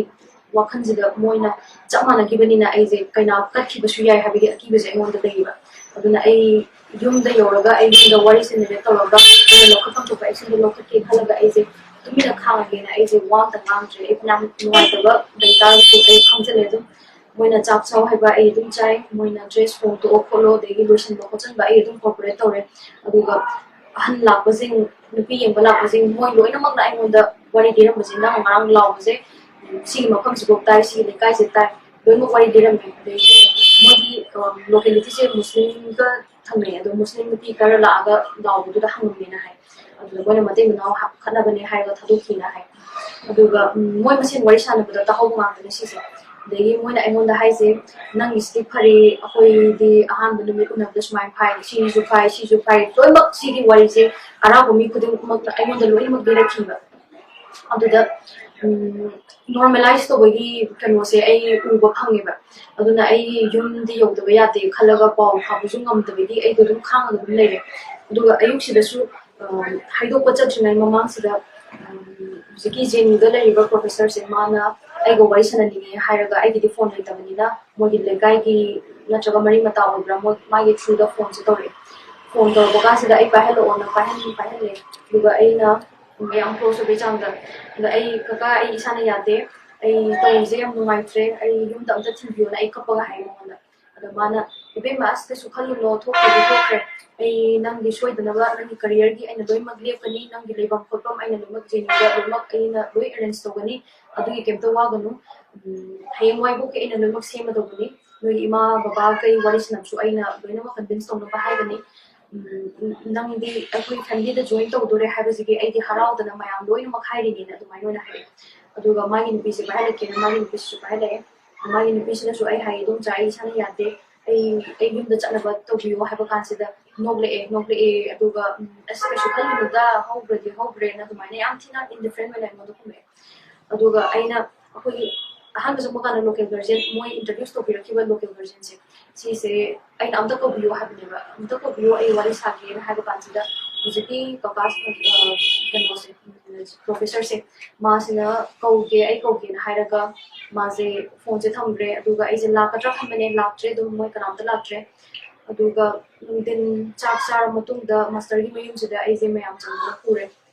ꯋꯥꯈꯜꯁꯤꯗ ꯃꯣꯏꯅ ꯆꯞ ꯃꯥꯟꯅꯈꯤꯕꯅꯤꯅ ꯑꯩꯁꯦ ꯀꯩꯅꯥ ꯀꯠꯈꯤꯕꯁꯨ ꯌꯥꯏ ꯍꯥꯏꯕꯒꯤ ꯑꯀꯤꯕꯁꯦ ꯑꯩꯉꯣꯟꯗ ꯂꯩꯌꯦꯕ꯫ ꯑꯗꯨꯅ ꯑꯩ ꯌꯨꯝꯗ ꯌꯧꯔꯒ ꯑꯩ ꯌꯨꯝꯗ ꯋꯥꯔꯤ ꯁꯥꯟꯅꯔꯦ ꯇꯧꯔꯒ ꯑꯩꯅ ꯂꯧꯈꯠꯐꯝ ꯊꯣꯛꯄ ꯑꯦꯛꯁꯟꯗꯣ ꯂꯧꯈꯠꯀꯦ ꯈꯜꯂꯒ ꯑꯩꯁꯦ ꯇꯨꯃꯤꯟꯅ ꯈꯥꯡꯉꯒꯦꯅ ꯑꯩꯁꯦ ꯋꯥ ꯑꯝꯇ ꯉꯥꯡꯗ꯭ꯔꯦ꯫ ꯑꯩ ꯐꯅꯌꯥꯝ ꯅꯨꯡꯉꯥꯏꯇꯕ ꯂꯩꯇꯥꯔꯒꯁꯨ ꯑꯩ ꯈꯪꯖꯤꯜꯂꯦ ꯑꯗꯨꯝ꯫ ꯃꯣꯏꯅ ꯆꯥꯛ ꯆꯥꯎ ꯍꯥꯏꯕ ꯑꯩ ꯑꯗꯨꯝ ꯆꯥꯏ, ꯃꯣꯏꯅ ꯗ꯭ꯔꯦꯁ ꯍꯣꯡꯗꯣꯛꯑꯣ ꯈꯣꯠꯂꯣ ꯑꯗꯒꯤ ꯂꯣꯏꯁꯤꯟꯕ ꯈꯣꯠꯆꯤꯟꯕ ꯑꯩ ꯑꯗꯨꯝ ꯀꯣꯑꯣꯄꯔꯦꯠ ꯇꯧꯔꯦ꯫ ꯑꯗꯨꯒ ꯑꯍꯟ ꯂꯥꯛꯄꯁꯤꯡ, ꯅꯨꯄꯤ ꯌꯦꯡꯕ ꯂꯥꯛꯄꯁꯤꯡ, ꯃꯣꯏ ꯂꯣꯏꯅꯃꯛꯅ ꯑꯩꯉꯣꯟꯗ ꯋꯥꯔꯤ ꯂꯤꯔꯝꯕꯁꯦ, ꯅꯪ ꯉꯔꯥꯡ ꯂꯥꯎꯕꯁꯦ ꯁꯤꯒꯤ ꯃꯐꯝꯁꯤꯐꯥꯎ ꯇꯥꯏ, ꯁꯤꯒꯤ ꯂꯩꯀꯥꯏꯁꯦ ꯇꯥꯏ, ꯂꯣꯏꯅꯃꯛ ꯋꯥꯔꯤ ꯂꯤꯔꯝꯃꯦ꯫ ꯑꯗꯒꯤ ꯃꯣꯏꯒꯤ ꯂꯣꯀꯦꯂꯤꯇꯤꯁꯦ ꯃꯨꯁꯂꯤꯝꯒ ꯊꯪꯅꯩ, ꯑꯗꯣ ꯃꯨꯁꯂꯤꯝ ꯅꯨꯄꯤ ꯈꯔ ꯂꯥꯛꯑꯒ ꯂꯥꯎꯕꯗꯨꯗ ꯍꯪꯉꯝꯃꯦꯅ ꯍꯥꯏ꯫ ꯑꯗꯨꯗ ꯃꯣꯏꯅ ꯃꯇꯩ ꯃꯅꯥꯎ ꯍꯥꯞꯀꯠꯅꯕꯅꯦ ꯍꯥꯏꯔꯒ ꯊꯥꯗꯣꯛꯈꯤꯅ ꯍꯥꯏ꯫ ꯑꯗꯨꯒ ꯃꯣꯏ ꯃꯁꯦꯟ ꯋꯥꯔꯤ ꯁꯥꯟꯅꯕꯗ ꯇꯥꯍꯧꯕ ꯉꯥꯛꯇꯅꯦ ꯁꯤꯁꯦ꯫ ꯑꯗꯒꯤ ꯃꯣꯏꯅ ꯑꯩꯉꯣꯟꯗ ꯍꯥꯏꯁꯦ, "ꯅꯪꯒꯤꯁꯤꯗꯤ ꯐꯔꯦ, ꯑꯩꯈꯣꯏꯗꯤ ꯑꯍꯥꯟꯕ ꯅꯨꯃꯤꯠ ꯎꯅꯕꯗ ꯁꯨꯃꯥꯏꯅ ꯐꯥꯏ, ꯁꯤꯁꯨ ꯐꯥꯏ, ꯁꯤꯁꯨ ꯐꯥꯏ", ꯂꯣꯏꯅꯃꯛ ꯁꯤꯒꯤ ꯋꯥꯔꯤꯁꯦ ꯑꯔꯥꯞꯄ ꯃꯤ ꯈꯨꯗꯤꯡꯃꯛꯇ ꯑꯩꯉꯣꯟꯗ ꯂꯣꯏꯅꯃꯛ ꯂꯤꯔꯛꯈꯤꯕ꯫ ꯑꯗꯨꯗ ꯅꯣꯔꯃꯦꯂꯥꯏꯁ ꯇꯧꯕꯒꯤ ꯀꯩꯅꯣꯁꯦ ꯑꯩ ꯎꯕ ꯐꯪꯉꯦꯕ꯫ ꯑꯗꯨꯅ ꯑꯩ ꯌꯨꯝꯗꯤ ꯌꯧꯗꯕ ꯌꯥꯗꯦ ꯈꯜꯂꯒ ꯄꯥꯎ ꯐꯥꯎꯕꯁꯨ ꯉꯝꯗꯕꯒꯤ ꯑꯩꯗꯣ ꯑꯗꯨꯝ ꯈꯥꯡꯉꯒ ꯑꯗꯨꯝ ꯂꯩꯔꯦ꯫ ꯑꯗꯨꯒ ꯑꯌꯨꯛꯁꯤꯗꯁꯨ ꯍꯥꯏꯗꯣꯛꯄ ꯆꯠꯇ꯭ꯔꯤꯉꯩ ꯃꯃꯥꯡꯁꯤꯗ ꯍꯧꯖꯤꯛꯀꯤ ꯖꯦ ꯑꯦꯟ ꯌꯨꯗ ꯂꯩꯔꯤꯕ ꯄ꯭ꯔꯣꯐꯦꯁꯔꯁꯦ, ꯃꯥꯅ ꯑꯩꯒ ꯋꯥꯔꯤ ꯁꯥꯟꯅꯅꯤꯡꯉꯦ ꯍꯥꯏꯔꯒ, ꯑꯩꯒꯤꯗꯤ ꯐꯣꯟ ꯂꯩꯇꯕꯅꯤꯅ ꯃꯣꯏꯒꯤ ꯂꯩꯀꯥꯏꯒꯤ ꯅꯠꯇ꯭ꯔꯒ ꯃꯔꯤ ꯃꯇꯥ ꯑꯣꯏꯕ꯭ꯔꯥ, ꯃꯣꯏ ꯃꯥꯒꯤ ꯊ꯭ꯔꯨꯗ ꯐꯣꯟꯁꯦ ꯇꯧꯔꯛꯑꯦ꯫ ꯐꯣꯟ ꯇꯧꯔꯛꯄ ꯀꯥꯟꯁꯤꯗ ꯑꯩ ꯄꯥꯏꯍꯜꯂꯛꯑꯣꯅ ꯄꯥꯏꯍꯟ ꯄꯥꯏꯍꯜꯂꯦ꯫ ꯑꯗꯨꯒ ꯑꯩꯅ ꯌꯥꯝ ꯀ꯭ꯂꯣꯁ ꯑꯣꯏꯕꯩ ꯆꯥꯡꯗ, ꯑꯗ ꯑꯩ, "ꯀꯀꯥ, ꯑꯩ ꯏꯁꯥꯅ ꯌꯥꯗꯦ, ꯑꯩ ꯇꯧꯔꯤꯁꯦ ꯌꯥꯝ ꯅꯨꯡꯉꯥꯏꯇ꯭ꯔꯦ, ꯑꯩ ꯌꯨꯝꯗ ꯑꯝꯇ ꯊꯤꯟꯕꯤꯌꯣꯅ" ꯑꯩ ꯀꯞꯄꯒ ꯍꯥꯏ ꯃꯉꯣꯟꯗ꯫ ꯑꯗ ꯃꯥꯅ, "ꯏꯕꯦꯝꯃ, ꯑꯁ, ꯀꯩꯁꯨ ꯈꯜꯂꯨꯅꯣ, ꯊꯣꯛꯈ꯭ꯔꯗꯤ ꯊꯣꯛꯈ꯭ꯔꯦ, ꯑꯩ ꯅꯪꯒꯤ ꯁꯣꯏꯗꯅꯕ ꯅꯪꯒꯤ ꯀꯔꯤꯌꯔꯒꯤ ꯑꯩꯅ ꯂꯣꯏꯅꯃꯛ ꯂꯦꯞꯀꯅꯤ, ꯅꯪꯒꯤ ꯂꯩꯐꯝ ꯈꯣꯠꯐꯝ ꯑꯩꯅ ꯂꯣꯏꯅꯃꯛ ꯖꯦꯅꯤꯗ ꯂꯣꯏꯅꯃꯛ ꯑꯩꯅ ꯂꯣꯏ ꯑꯦꯔꯦꯟꯖ ꯇꯧꯒꯅꯤ, ꯑꯗꯨꯒꯤ ꯀꯩꯝꯇ ꯋꯥꯒꯅꯨ꯫ ꯎꯝ, ꯍꯌꯦꯡꯋꯥꯏꯕꯨꯛꯀꯤ ꯑꯩꯅ ꯂꯣꯏꯅꯃꯛ ꯁꯦꯝꯒꯗꯧꯕꯅꯤ, ꯅꯣꯏꯒꯤ ꯏꯃꯥ ꯕꯕꯥ ꯀꯩ ꯋꯥꯔꯤ ꯁꯥꯟꯅꯕꯁꯨ ꯑꯩꯅ ꯂꯣꯏꯅꯃꯛ ꯀꯟꯚꯤꯟꯁ ꯇꯧꯅꯕ ꯍꯥꯏꯒꯅꯤ꯫ ꯎꯝ, ꯅꯪꯗꯤ ꯑꯩꯈꯣꯏ ꯐꯦꯃꯤꯂꯤꯗ ꯖꯣꯏꯟ ꯇꯧꯗꯣꯔꯦ ꯍꯥꯏꯕꯁꯤꯒꯤ ꯑꯩꯗꯤ ꯍꯔꯥꯎꯗꯅ ꯃꯌꯥꯝ ꯂꯣꯏꯅꯃꯛ ꯍꯥꯏꯔꯤꯅꯦꯅ" ꯑꯗꯨꯃꯥꯏꯅ ꯑꯣꯏꯅ ꯍꯥꯏꯔꯛꯑꯦ꯫ ꯑꯗꯨꯒ ꯃꯥꯒꯤ ꯅꯨꯄꯤꯁꯦ ꯄꯥꯏꯍꯜꯂꯛꯀꯦꯅ ꯃꯥꯒꯤ ꯅꯨꯄꯤꯁꯤꯁꯨ ꯄꯥꯏꯍꯜꯂꯛꯑꯦ꯫ ꯃꯥꯒꯤ ꯅꯨꯄꯤꯁꯤꯅꯁꯨ ꯑꯩ ꯍꯥꯏ, "ꯏꯗꯣꯝꯆꯥ, ꯑꯩ ꯏꯁꯥꯅ ꯌꯥꯗꯦ, ꯑꯩ ꯑꯩ ꯌꯨꯝꯗ ꯆꯠꯅꯕ ꯇꯧꯕꯤꯌꯣ" ꯍꯥꯏꯕ ꯀꯥꯟꯁꯤꯗ ꯅꯣꯛꯂꯛꯑꯦ, ꯅꯣꯛꯂꯛꯑꯦ꯫ ꯑꯗꯨꯒ, "ꯎꯝ, ꯑꯁ, ꯀꯩꯁꯨ ꯈꯜꯂꯨꯅꯨꯗ, ꯍꯧꯈ꯭ꯔꯗꯤ ꯍꯧꯈ꯭ꯔꯦꯅ" ꯑꯗꯨꯃꯥꯏꯅ ꯌꯥꯝ ꯊꯤꯅ ꯏꯟꯗꯤꯐꯔꯦꯟ ꯑꯣꯏꯅ ꯑꯩꯉꯣꯟꯗ ꯈꯨꯝꯃꯛꯑꯦ꯫ ꯑꯗꯨꯒ ꯑꯩꯅ ꯑꯩꯈꯣꯏꯒꯤ ꯑꯍꯥꯟꯕ ꯆꯪꯕ ꯀꯥꯟꯗ ꯂꯣꯀꯦꯜ ꯒꯥꯔꯖꯤꯌꯟ, ꯃꯣꯏ ꯏꯟꯇ꯭ꯔꯣꯗ꯭ꯌꯨꯁ ꯇꯧꯕꯤꯔꯛꯈꯤꯕ ꯂꯣꯀꯦꯜ ꯒꯥꯔꯖꯤꯌꯟꯁꯦ, ꯁꯤꯁꯦ ꯑꯩꯅ "ꯑꯝꯇ ꯀꯧꯕꯤꯌꯣ" ꯍꯥꯏꯕꯅꯦꯕ, "ꯑꯝꯇ ꯀꯧꯕꯤꯌꯣ, ꯑꯩ ꯋꯥꯔꯤ ꯁꯥꯒꯦꯅ" ꯍꯥꯏꯕ ꯀꯥꯟꯁꯤꯗ ꯍꯧꯖꯤꯛꯀꯤ ꯀꯀꯥ, ꯑ, ꯀꯩꯅꯣꯁꯦ, ꯎꯝ, ꯄ꯭ꯔꯣꯐꯦꯁꯔꯁꯦ, ꯃꯥꯁꯤꯅ "ꯀꯧꯒꯦ, ꯑꯩ ꯀꯧꯒꯦꯅ" ꯍꯥꯏꯔꯒ ꯃꯥꯁꯦ ꯐꯣꯟꯁꯦ ꯊꯝꯈ꯭ꯔꯦ꯫ ꯑꯗꯨꯒ ꯑꯩꯁꯦ ꯂꯥꯛꯀꯗ꯭ꯔꯥ ꯈꯟꯕꯅꯦ, ꯂꯥꯛꯇ꯭ꯔꯦ, ꯑꯗꯨꯝ ꯃꯣꯏ ꯀꯅꯥꯝꯇ ꯂꯥꯛꯇ꯭ꯔꯦ꯫ ꯑꯗꯨꯒ ꯅꯨꯡꯊꯤꯟ ꯆꯥꯛ ꯆꯥꯔ ꯃꯇꯨꯡꯗ ꯃꯥꯁꯇꯔꯒꯤ ꯃꯌꯨꯝꯁꯤꯗ ꯑꯩꯁꯦ ꯃꯌꯥꯝ ꯆꯪꯗꯅ ꯄꯨꯔꯦ꯫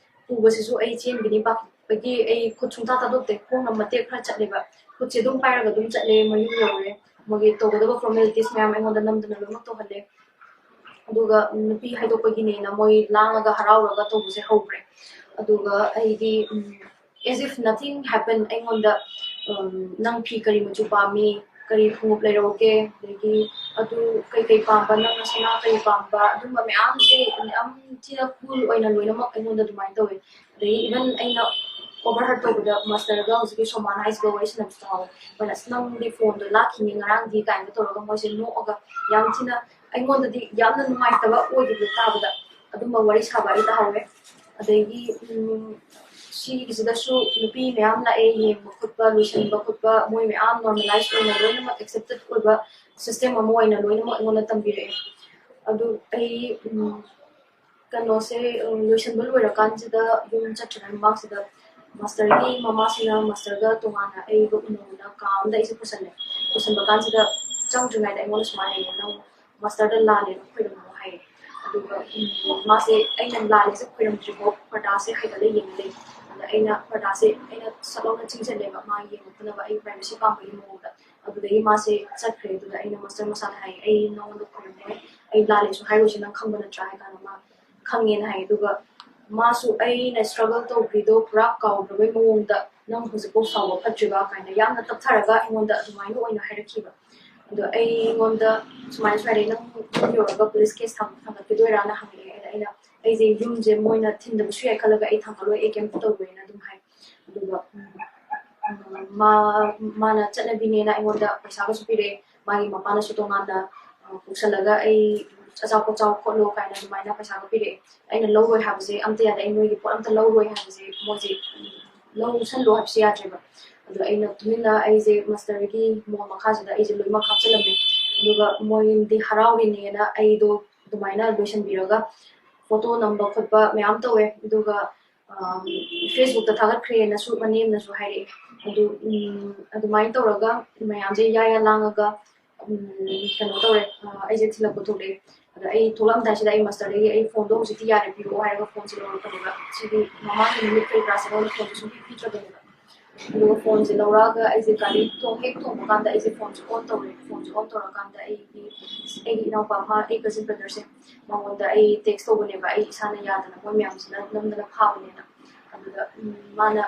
ꯄꯨꯕꯁꯤꯁꯨ ꯑꯩ ꯆꯦꯟꯒꯅꯤ ꯄꯥꯈꯠꯄꯒꯤ ꯑꯩ ꯈꯨꯠ ꯁꯨꯡꯊꯥ ꯊꯥꯗꯣꯛꯇꯦ꯫ ꯈꯣꯡꯅ ꯃꯇꯦꯛ ꯈꯔ ꯆꯠꯂꯦꯕ, ꯈꯨꯠꯁꯦ ꯑꯗꯨꯝ ꯄꯥꯏꯔꯒ ꯑꯗꯨꯝ ꯆꯠꯂꯦ꯫ ꯃꯌꯨꯝ ꯌꯧꯔꯦ, ꯃꯣꯏꯒꯤ ꯇꯧꯒꯗꯕ ꯐꯣꯔꯃꯦꯂꯤꯇꯤꯁ ꯃꯌꯥꯝ ꯑꯩꯉꯣꯟꯗ ꯅꯝꯗꯅ ꯂꯣꯏꯅꯃꯛ ꯇꯧꯍꯜꯂꯦ꯫ ꯑꯗꯨꯒ ꯅꯨꯄꯤ ꯍꯥꯏꯗꯣꯛꯄꯒꯤꯅꯦꯅ ꯃꯣꯏ ꯂꯥꯡꯉꯒ ꯍꯔꯥꯎꯔꯒ ꯇꯧꯕꯁꯦ ꯍꯧꯈ꯭ꯔꯦ꯫ ꯑꯗꯨꯒ ꯑꯩꯗꯤ, ꯎꯝ, as if nothing happened ꯑꯩꯉꯣꯟꯗ, ꯎꯝ, "ꯅꯪ ꯐꯤ ꯀꯔꯤ ꯃꯆꯨ ꯄꯥꯝꯃꯤ? ꯀꯔꯤ ꯈꯣꯡꯎꯞ ꯂꯩꯔꯛꯎꯒꯦ? ꯑꯗꯒꯤ ꯑꯗꯨ ꯀꯩꯀꯩ ꯄꯥꯝꯕ? ꯅꯪꯅ ꯁꯅꯥ ꯀꯔꯤ ꯄꯥꯝꯕ?" ꯑꯗꯨꯝꯕ ꯃꯌꯥꯝꯁꯦ ꯌꯥꯝ ꯊꯤꯅ ꯀꯨꯜ ꯑꯣꯏꯅ ꯂꯣꯏꯅꯃꯛ ꯑꯩꯉꯣꯟꯗ ꯑꯗꯨꯃꯥꯏꯅ ꯇꯧꯋꯦ꯫ ꯑꯗꯒꯤ ꯏꯚꯟ ꯑꯩꯅ ꯑꯣꯚꯔꯍꯔꯠ ꯇꯧꯕꯗ ꯃꯥꯁꯇꯔꯒ ꯍꯧꯖꯤꯛꯀꯤ ꯁꯣꯃꯥꯟ ꯍꯥꯏꯁꯤꯒ ꯋꯥꯔꯤ ꯁꯥꯟꯅꯕꯁꯨ ꯇꯥꯍꯧꯋꯦ꯫ ꯃꯣꯏꯅ, "ꯑꯁ, ꯅꯪꯗꯤ ꯐꯣꯟꯗꯣ ꯂꯥꯛꯈꯤꯅꯤ ꯉꯔꯥꯡꯗꯤ" ꯀꯥꯏꯅ ꯇꯧꯔꯒ ꯃꯣꯏꯁꯦ ꯅꯣꯛꯑꯒ ꯌꯥꯝ ꯊꯤꯅ ꯑꯩꯉꯣꯟꯗꯗꯤ ꯌꯥꯝꯅ ꯅꯨꯡꯉꯥꯏꯇꯕ ꯑꯣꯏꯈꯤꯕꯗꯣ ꯇꯥꯕꯗ, ꯑꯗꯨꯝꯕ ꯋꯥꯔꯤ ꯁꯥꯕ ꯑꯩ ꯇꯥꯍꯧꯋꯦ꯫ ꯑꯗꯒꯤ, ꯎꯝ, ꯁꯤꯒꯤꯁꯤꯗꯁꯨ ꯅꯨꯄꯤ ꯃꯌꯥꯝ ꯂꯥꯛꯑꯦ, ꯌꯦꯡꯕ ꯈꯣꯠꯄ, ꯂꯣꯏꯁꯤꯟꯕ ꯈꯣꯠꯄ, ꯃꯣꯏ ꯃꯌꯥꯝ ꯅꯣꯔꯃꯦꯂꯥꯏꯁ ꯑꯣꯏꯅ ꯂꯣꯏꯅꯃꯛ ꯑꯦꯛꯁꯦꯞꯇꯦꯠ ꯑꯣꯏꯕ ꯁꯤꯁꯇꯦꯝ ꯑꯃ ꯑꯣꯏꯅ ꯂꯣꯏꯅꯃꯛ ꯑꯩꯉꯣꯟꯗ ꯇꯝꯕꯤꯔꯛꯑꯦ꯫ ꯑꯗꯨ ꯑꯩ, ꯎꯝ, ꯀꯩꯅꯣꯁꯦ, ꯎꯝ, ꯂꯣꯏꯁꯤꯟꯕ ꯂꯣꯏꯔꯀꯥꯟꯁꯤꯗ ꯌꯨꯝ ꯆꯠꯇ꯭ꯔꯤꯉꯩ ꯃꯃꯥꯡꯁꯤꯗ ꯃꯥꯁꯇꯔꯒꯤ ꯃꯃꯥꯁꯤꯅ ꯃꯥꯁꯇꯔꯒ ꯇꯣꯉꯥꯟꯅ ꯑꯩꯒ ꯎꯅꯧꯅ ꯀꯥ ꯑꯃꯗ ꯑꯩꯁꯦ ꯄꯨꯁꯜꯂꯦ꯫ ꯄꯨꯁꯟꯕ ꯀꯥꯟꯁꯤꯗ ꯆꯪꯗ꯭ꯔꯤꯉꯩꯗ ꯑꯩꯉꯣꯟꯗ ꯁꯨꯃꯥꯏꯅ ꯍꯥꯏꯌꯦ, "ꯅꯪ ꯃꯥꯁꯇꯔꯗ ꯂꯥꯜꯂꯦꯅ ꯈꯣꯏꯔꯝꯃꯣ" ꯍꯥꯏꯌꯦ꯫ ꯑꯗꯨꯒ ꯎꯝ, ꯃꯥꯁꯦ ꯑꯩꯅ ꯂꯥꯜꯂꯦꯁꯦ ꯈꯣꯏꯔꯝꯗ꯭ꯔꯤꯐꯥꯎ ꯄꯔꯗꯥꯁꯦ ꯍꯥꯏꯒꯠꯂ ꯌꯦꯡꯉ ꯂꯩ꯫ ꯑꯗ ꯑꯩꯅ ꯄꯔꯗꯥꯁꯦ ꯑꯩꯅ ꯁꯠ ꯂꯥꯎꯅ ꯆꯤꯡꯁꯤꯜꯂꯦꯕ, ꯃꯥ ꯌꯦꯡꯉꯛꯇꯅꯕ, ꯑꯩ ꯄ꯭ꯔꯥꯏꯚꯦꯁꯤ ꯄꯥꯝꯕꯒꯤ ꯃꯑꯣꯡꯗ꯫ ꯑꯗꯨꯗꯒꯤ ꯃꯥꯁꯦ ꯆꯠꯈ꯭ꯔꯦ꯫ ꯑꯗꯨꯗ ꯑꯩꯅ ꯃꯥꯁꯇꯔ ꯃꯁꯥꯗ ꯍꯥꯏꯌꯦ, "ꯑꯩ ꯅꯉꯣꯟꯗ ꯈꯣꯏꯔꯝꯃꯣꯏ, ꯑꯩ ꯂꯥꯜꯂꯦꯁꯨ ꯍꯥꯏꯔꯣꯏꯁꯦ, ꯅꯪ ꯈꯪꯕ ꯅꯠꯇ꯭ꯔꯥ?" ꯍꯥꯏ ꯀꯥꯟꯗ ꯃꯥ ꯈꯪꯉꯦꯅ ꯍꯥꯏ꯫ ꯑꯗꯨꯒ ꯃꯥꯁꯨ ꯑꯩꯅ ꯁ꯭ꯇ꯭ꯔꯒꯜ ꯇꯧꯈ꯭ꯔꯤꯗꯣ ꯄꯨꯔꯥ ꯀꯥꯎꯈ꯭ꯔꯕꯩ ꯃꯑꯣꯡꯗ, "ꯅꯪ ꯍꯧꯖꯤꯛꯐꯥꯎ ꯁꯥꯎꯕ ꯐꯠꯇ꯭ꯔꯤꯕ?" ꯀꯥꯏꯅ ꯌꯥꯝꯅ ꯇꯞꯊꯔꯒ ꯑꯩꯉꯣꯟꯗ ꯑꯗꯨꯃꯥꯏꯅ ꯑꯣꯏꯅ ꯍꯥꯏꯔꯛꯈꯤꯕ꯫ ꯑꯗꯣ ꯑꯩꯉꯣꯟꯗ ꯁꯨꯃꯥꯏꯅ ꯁꯨꯃꯥꯏꯅ, "ꯅꯪ ꯌꯨꯝ ꯌꯧꯔꯒ ꯄꯨꯂꯤꯁ ꯀꯦꯁ ꯊꯥꯡꯒꯠꯈꯤꯗꯣꯏꯔꯥꯅ" ꯍꯪꯉꯛꯑꯦ꯫ ꯑꯗ ꯑꯩꯅ, "ꯑꯩꯁꯦ ꯌꯨꯝꯁꯦ ꯃꯣꯏꯅ ꯊꯤꯟꯗꯕꯁꯨ ꯌꯥꯏ ꯈꯜꯂꯒ ꯑꯩ ꯊꯥꯡꯒꯠꯂꯣꯏ, ꯑꯩ ꯀꯩꯝꯇ ꯇꯧꯔꯣꯏꯅ" ꯑꯗꯨꯝ ꯍꯥꯏ꯫ ꯑꯗꯨꯒ ꯎꯝ, ꯃꯥ ꯃꯥꯅ ꯆꯠꯅꯕꯤꯅꯦꯅ ꯑꯩꯉꯣꯟꯗ ꯄꯩꯁꯥꯒꯁꯨ ꯄꯤꯔꯛꯑꯦ꯫ ꯃꯥꯒꯤ ꯃꯄꯥꯅꯁꯨ ꯇꯣꯉꯥꯟꯅ, ꯑ, ꯄꯨꯁꯜꯂꯒ ꯑꯩ ꯑꯆꯥꯄꯣꯠ ꯆꯥꯎ ꯈꯣꯠꯂꯣ ꯀꯥꯏꯅ ꯑꯗꯨꯃꯥꯏꯅ ꯄꯩꯁꯥꯒ ꯄꯤꯔꯛꯑꯦ꯫ ꯑꯩꯅ ꯂꯧꯔꯣꯏ ꯍꯥꯏꯕꯁꯦ ꯑꯝꯇ ꯌꯥꯗꯦ, ꯑꯩ ꯅꯣꯏꯒꯤ ꯄꯣꯠ ꯑꯝꯇ ꯂꯧꯔꯣꯏ ꯍꯥꯏꯕꯁꯦ ꯃꯣꯏꯁꯦ, ꯎꯝ, ꯂꯧꯁꯜꯂꯣ ꯍꯥꯏꯕꯁꯦ ꯌꯥꯗ꯭ꯔꯦꯕ꯫ ꯑꯗꯣ ꯑꯩꯅ ꯇꯨꯃꯤꯟꯅ ꯑꯩꯁꯦ ꯃꯥꯁꯇꯔꯒꯤ ꯃꯣꯜ ꯃꯈꯥꯁꯤꯗ ꯑꯩꯁꯦ ꯂꯣꯏꯅꯃꯛ ꯍꯥꯞꯆꯤꯜꯂꯝꯃꯦ꯫ ꯑꯗꯨꯒ ꯃꯣꯏꯗꯤ ꯍꯔꯥꯎꯔꯤꯅꯦꯅ ꯑꯩꯗꯣ ꯑꯗꯨꯃꯥꯏꯅ ꯂꯣꯏꯁꯤꯟꯕꯤꯔꯒ ꯐꯣꯇꯣ ꯅꯝꯕ ꯈꯣꯠꯄ ꯃꯌꯥꯝ ꯇꯧꯋꯦ꯫ ꯑꯗꯨꯒ ꯐꯦꯁꯕꯨꯛꯇ ꯊꯥꯒꯠꯈ꯭ꯔꯦꯅꯁꯨ ꯃꯅꯦꯝꯅꯁꯨ ꯍꯥꯏꯔꯛꯑꯦ꯫ ꯑꯗꯨ ꯎꯝ, ꯑꯗꯨꯃꯥꯏꯅ ꯇꯧꯔꯒ ꯃꯌꯥꯝꯁꯦ ꯌꯥꯌꯥ ꯂꯥꯡꯉꯒ ꯎꯝ, ꯀꯩꯅꯣ ꯇꯧꯔꯦ, ꯑ, ꯑꯩꯁꯦ ꯊꯤꯜꯂꯛꯄ ꯊꯣꯛꯂꯛꯑꯦ꯫ ꯑꯗ ꯑꯩ ꯊꯣꯛꯂꯛꯑꯝꯗꯥꯏꯁꯤꯗ ꯑꯩ ꯃꯥꯁꯇꯔꯗꯒꯤ ꯑꯩ ꯐꯣꯟꯗꯣ ꯍꯧꯖꯤꯛꯇꯤ ꯌꯥꯔꯦ ꯄꯤꯔꯛꯑꯣ ꯍꯥꯏꯔꯒ ꯐꯣꯟꯁꯦ ꯂꯧꯔꯛꯄꯅꯦꯕ꯫ ꯁꯤꯗꯤ ꯃꯃꯥꯡꯒꯤ ꯅꯨꯃꯤꯠ ꯀꯔꯤ ꯀꯔꯥꯁꯦ ꯃꯉꯣꯟꯗ ꯐꯣꯟꯁꯦ ꯁꯨꯝ ꯄꯤꯕꯤꯗ꯭ꯔꯕꯅꯦꯕ꯫ ꯑꯗꯨꯒ ꯐꯣꯟꯁꯦ ꯂꯧꯔꯛꯑꯒ ꯑꯩꯁꯦ ꯒꯥꯔꯤ ꯊꯣꯡ ꯍꯦꯛ ꯊꯣꯡꯕ ꯀꯥꯟꯗ ꯑꯩꯁꯦ ꯐꯣꯟꯁꯦ ꯑꯣꯟ ꯇꯧꯔꯦ꯫ ꯐꯣꯟꯁꯦ ꯑꯣꯟ ꯇꯧꯔꯀꯥꯟꯗ ꯑꯩꯒꯤ ꯑꯩꯒꯤ ꯏꯅꯥꯎꯄꯥ ꯑꯃ, ꯑꯩ ꯀꯖꯤꯟ ꯕ꯭ꯔꯗꯔꯁꯦ, ꯃꯉꯣꯟꯗ ꯑꯩ ꯇꯦꯛꯁ ꯇꯧꯕꯅꯦꯕ, ꯑꯩ ꯏꯁꯥꯅ ꯌꯥꯗꯅ ꯃꯣꯏ ꯃꯌꯥꯝꯁꯤꯅ ꯅꯝꯗꯅ ꯐꯥꯕꯅꯦꯅ꯫ ꯑꯗꯨꯗ ꯎꯝ, ꯃꯥꯅ,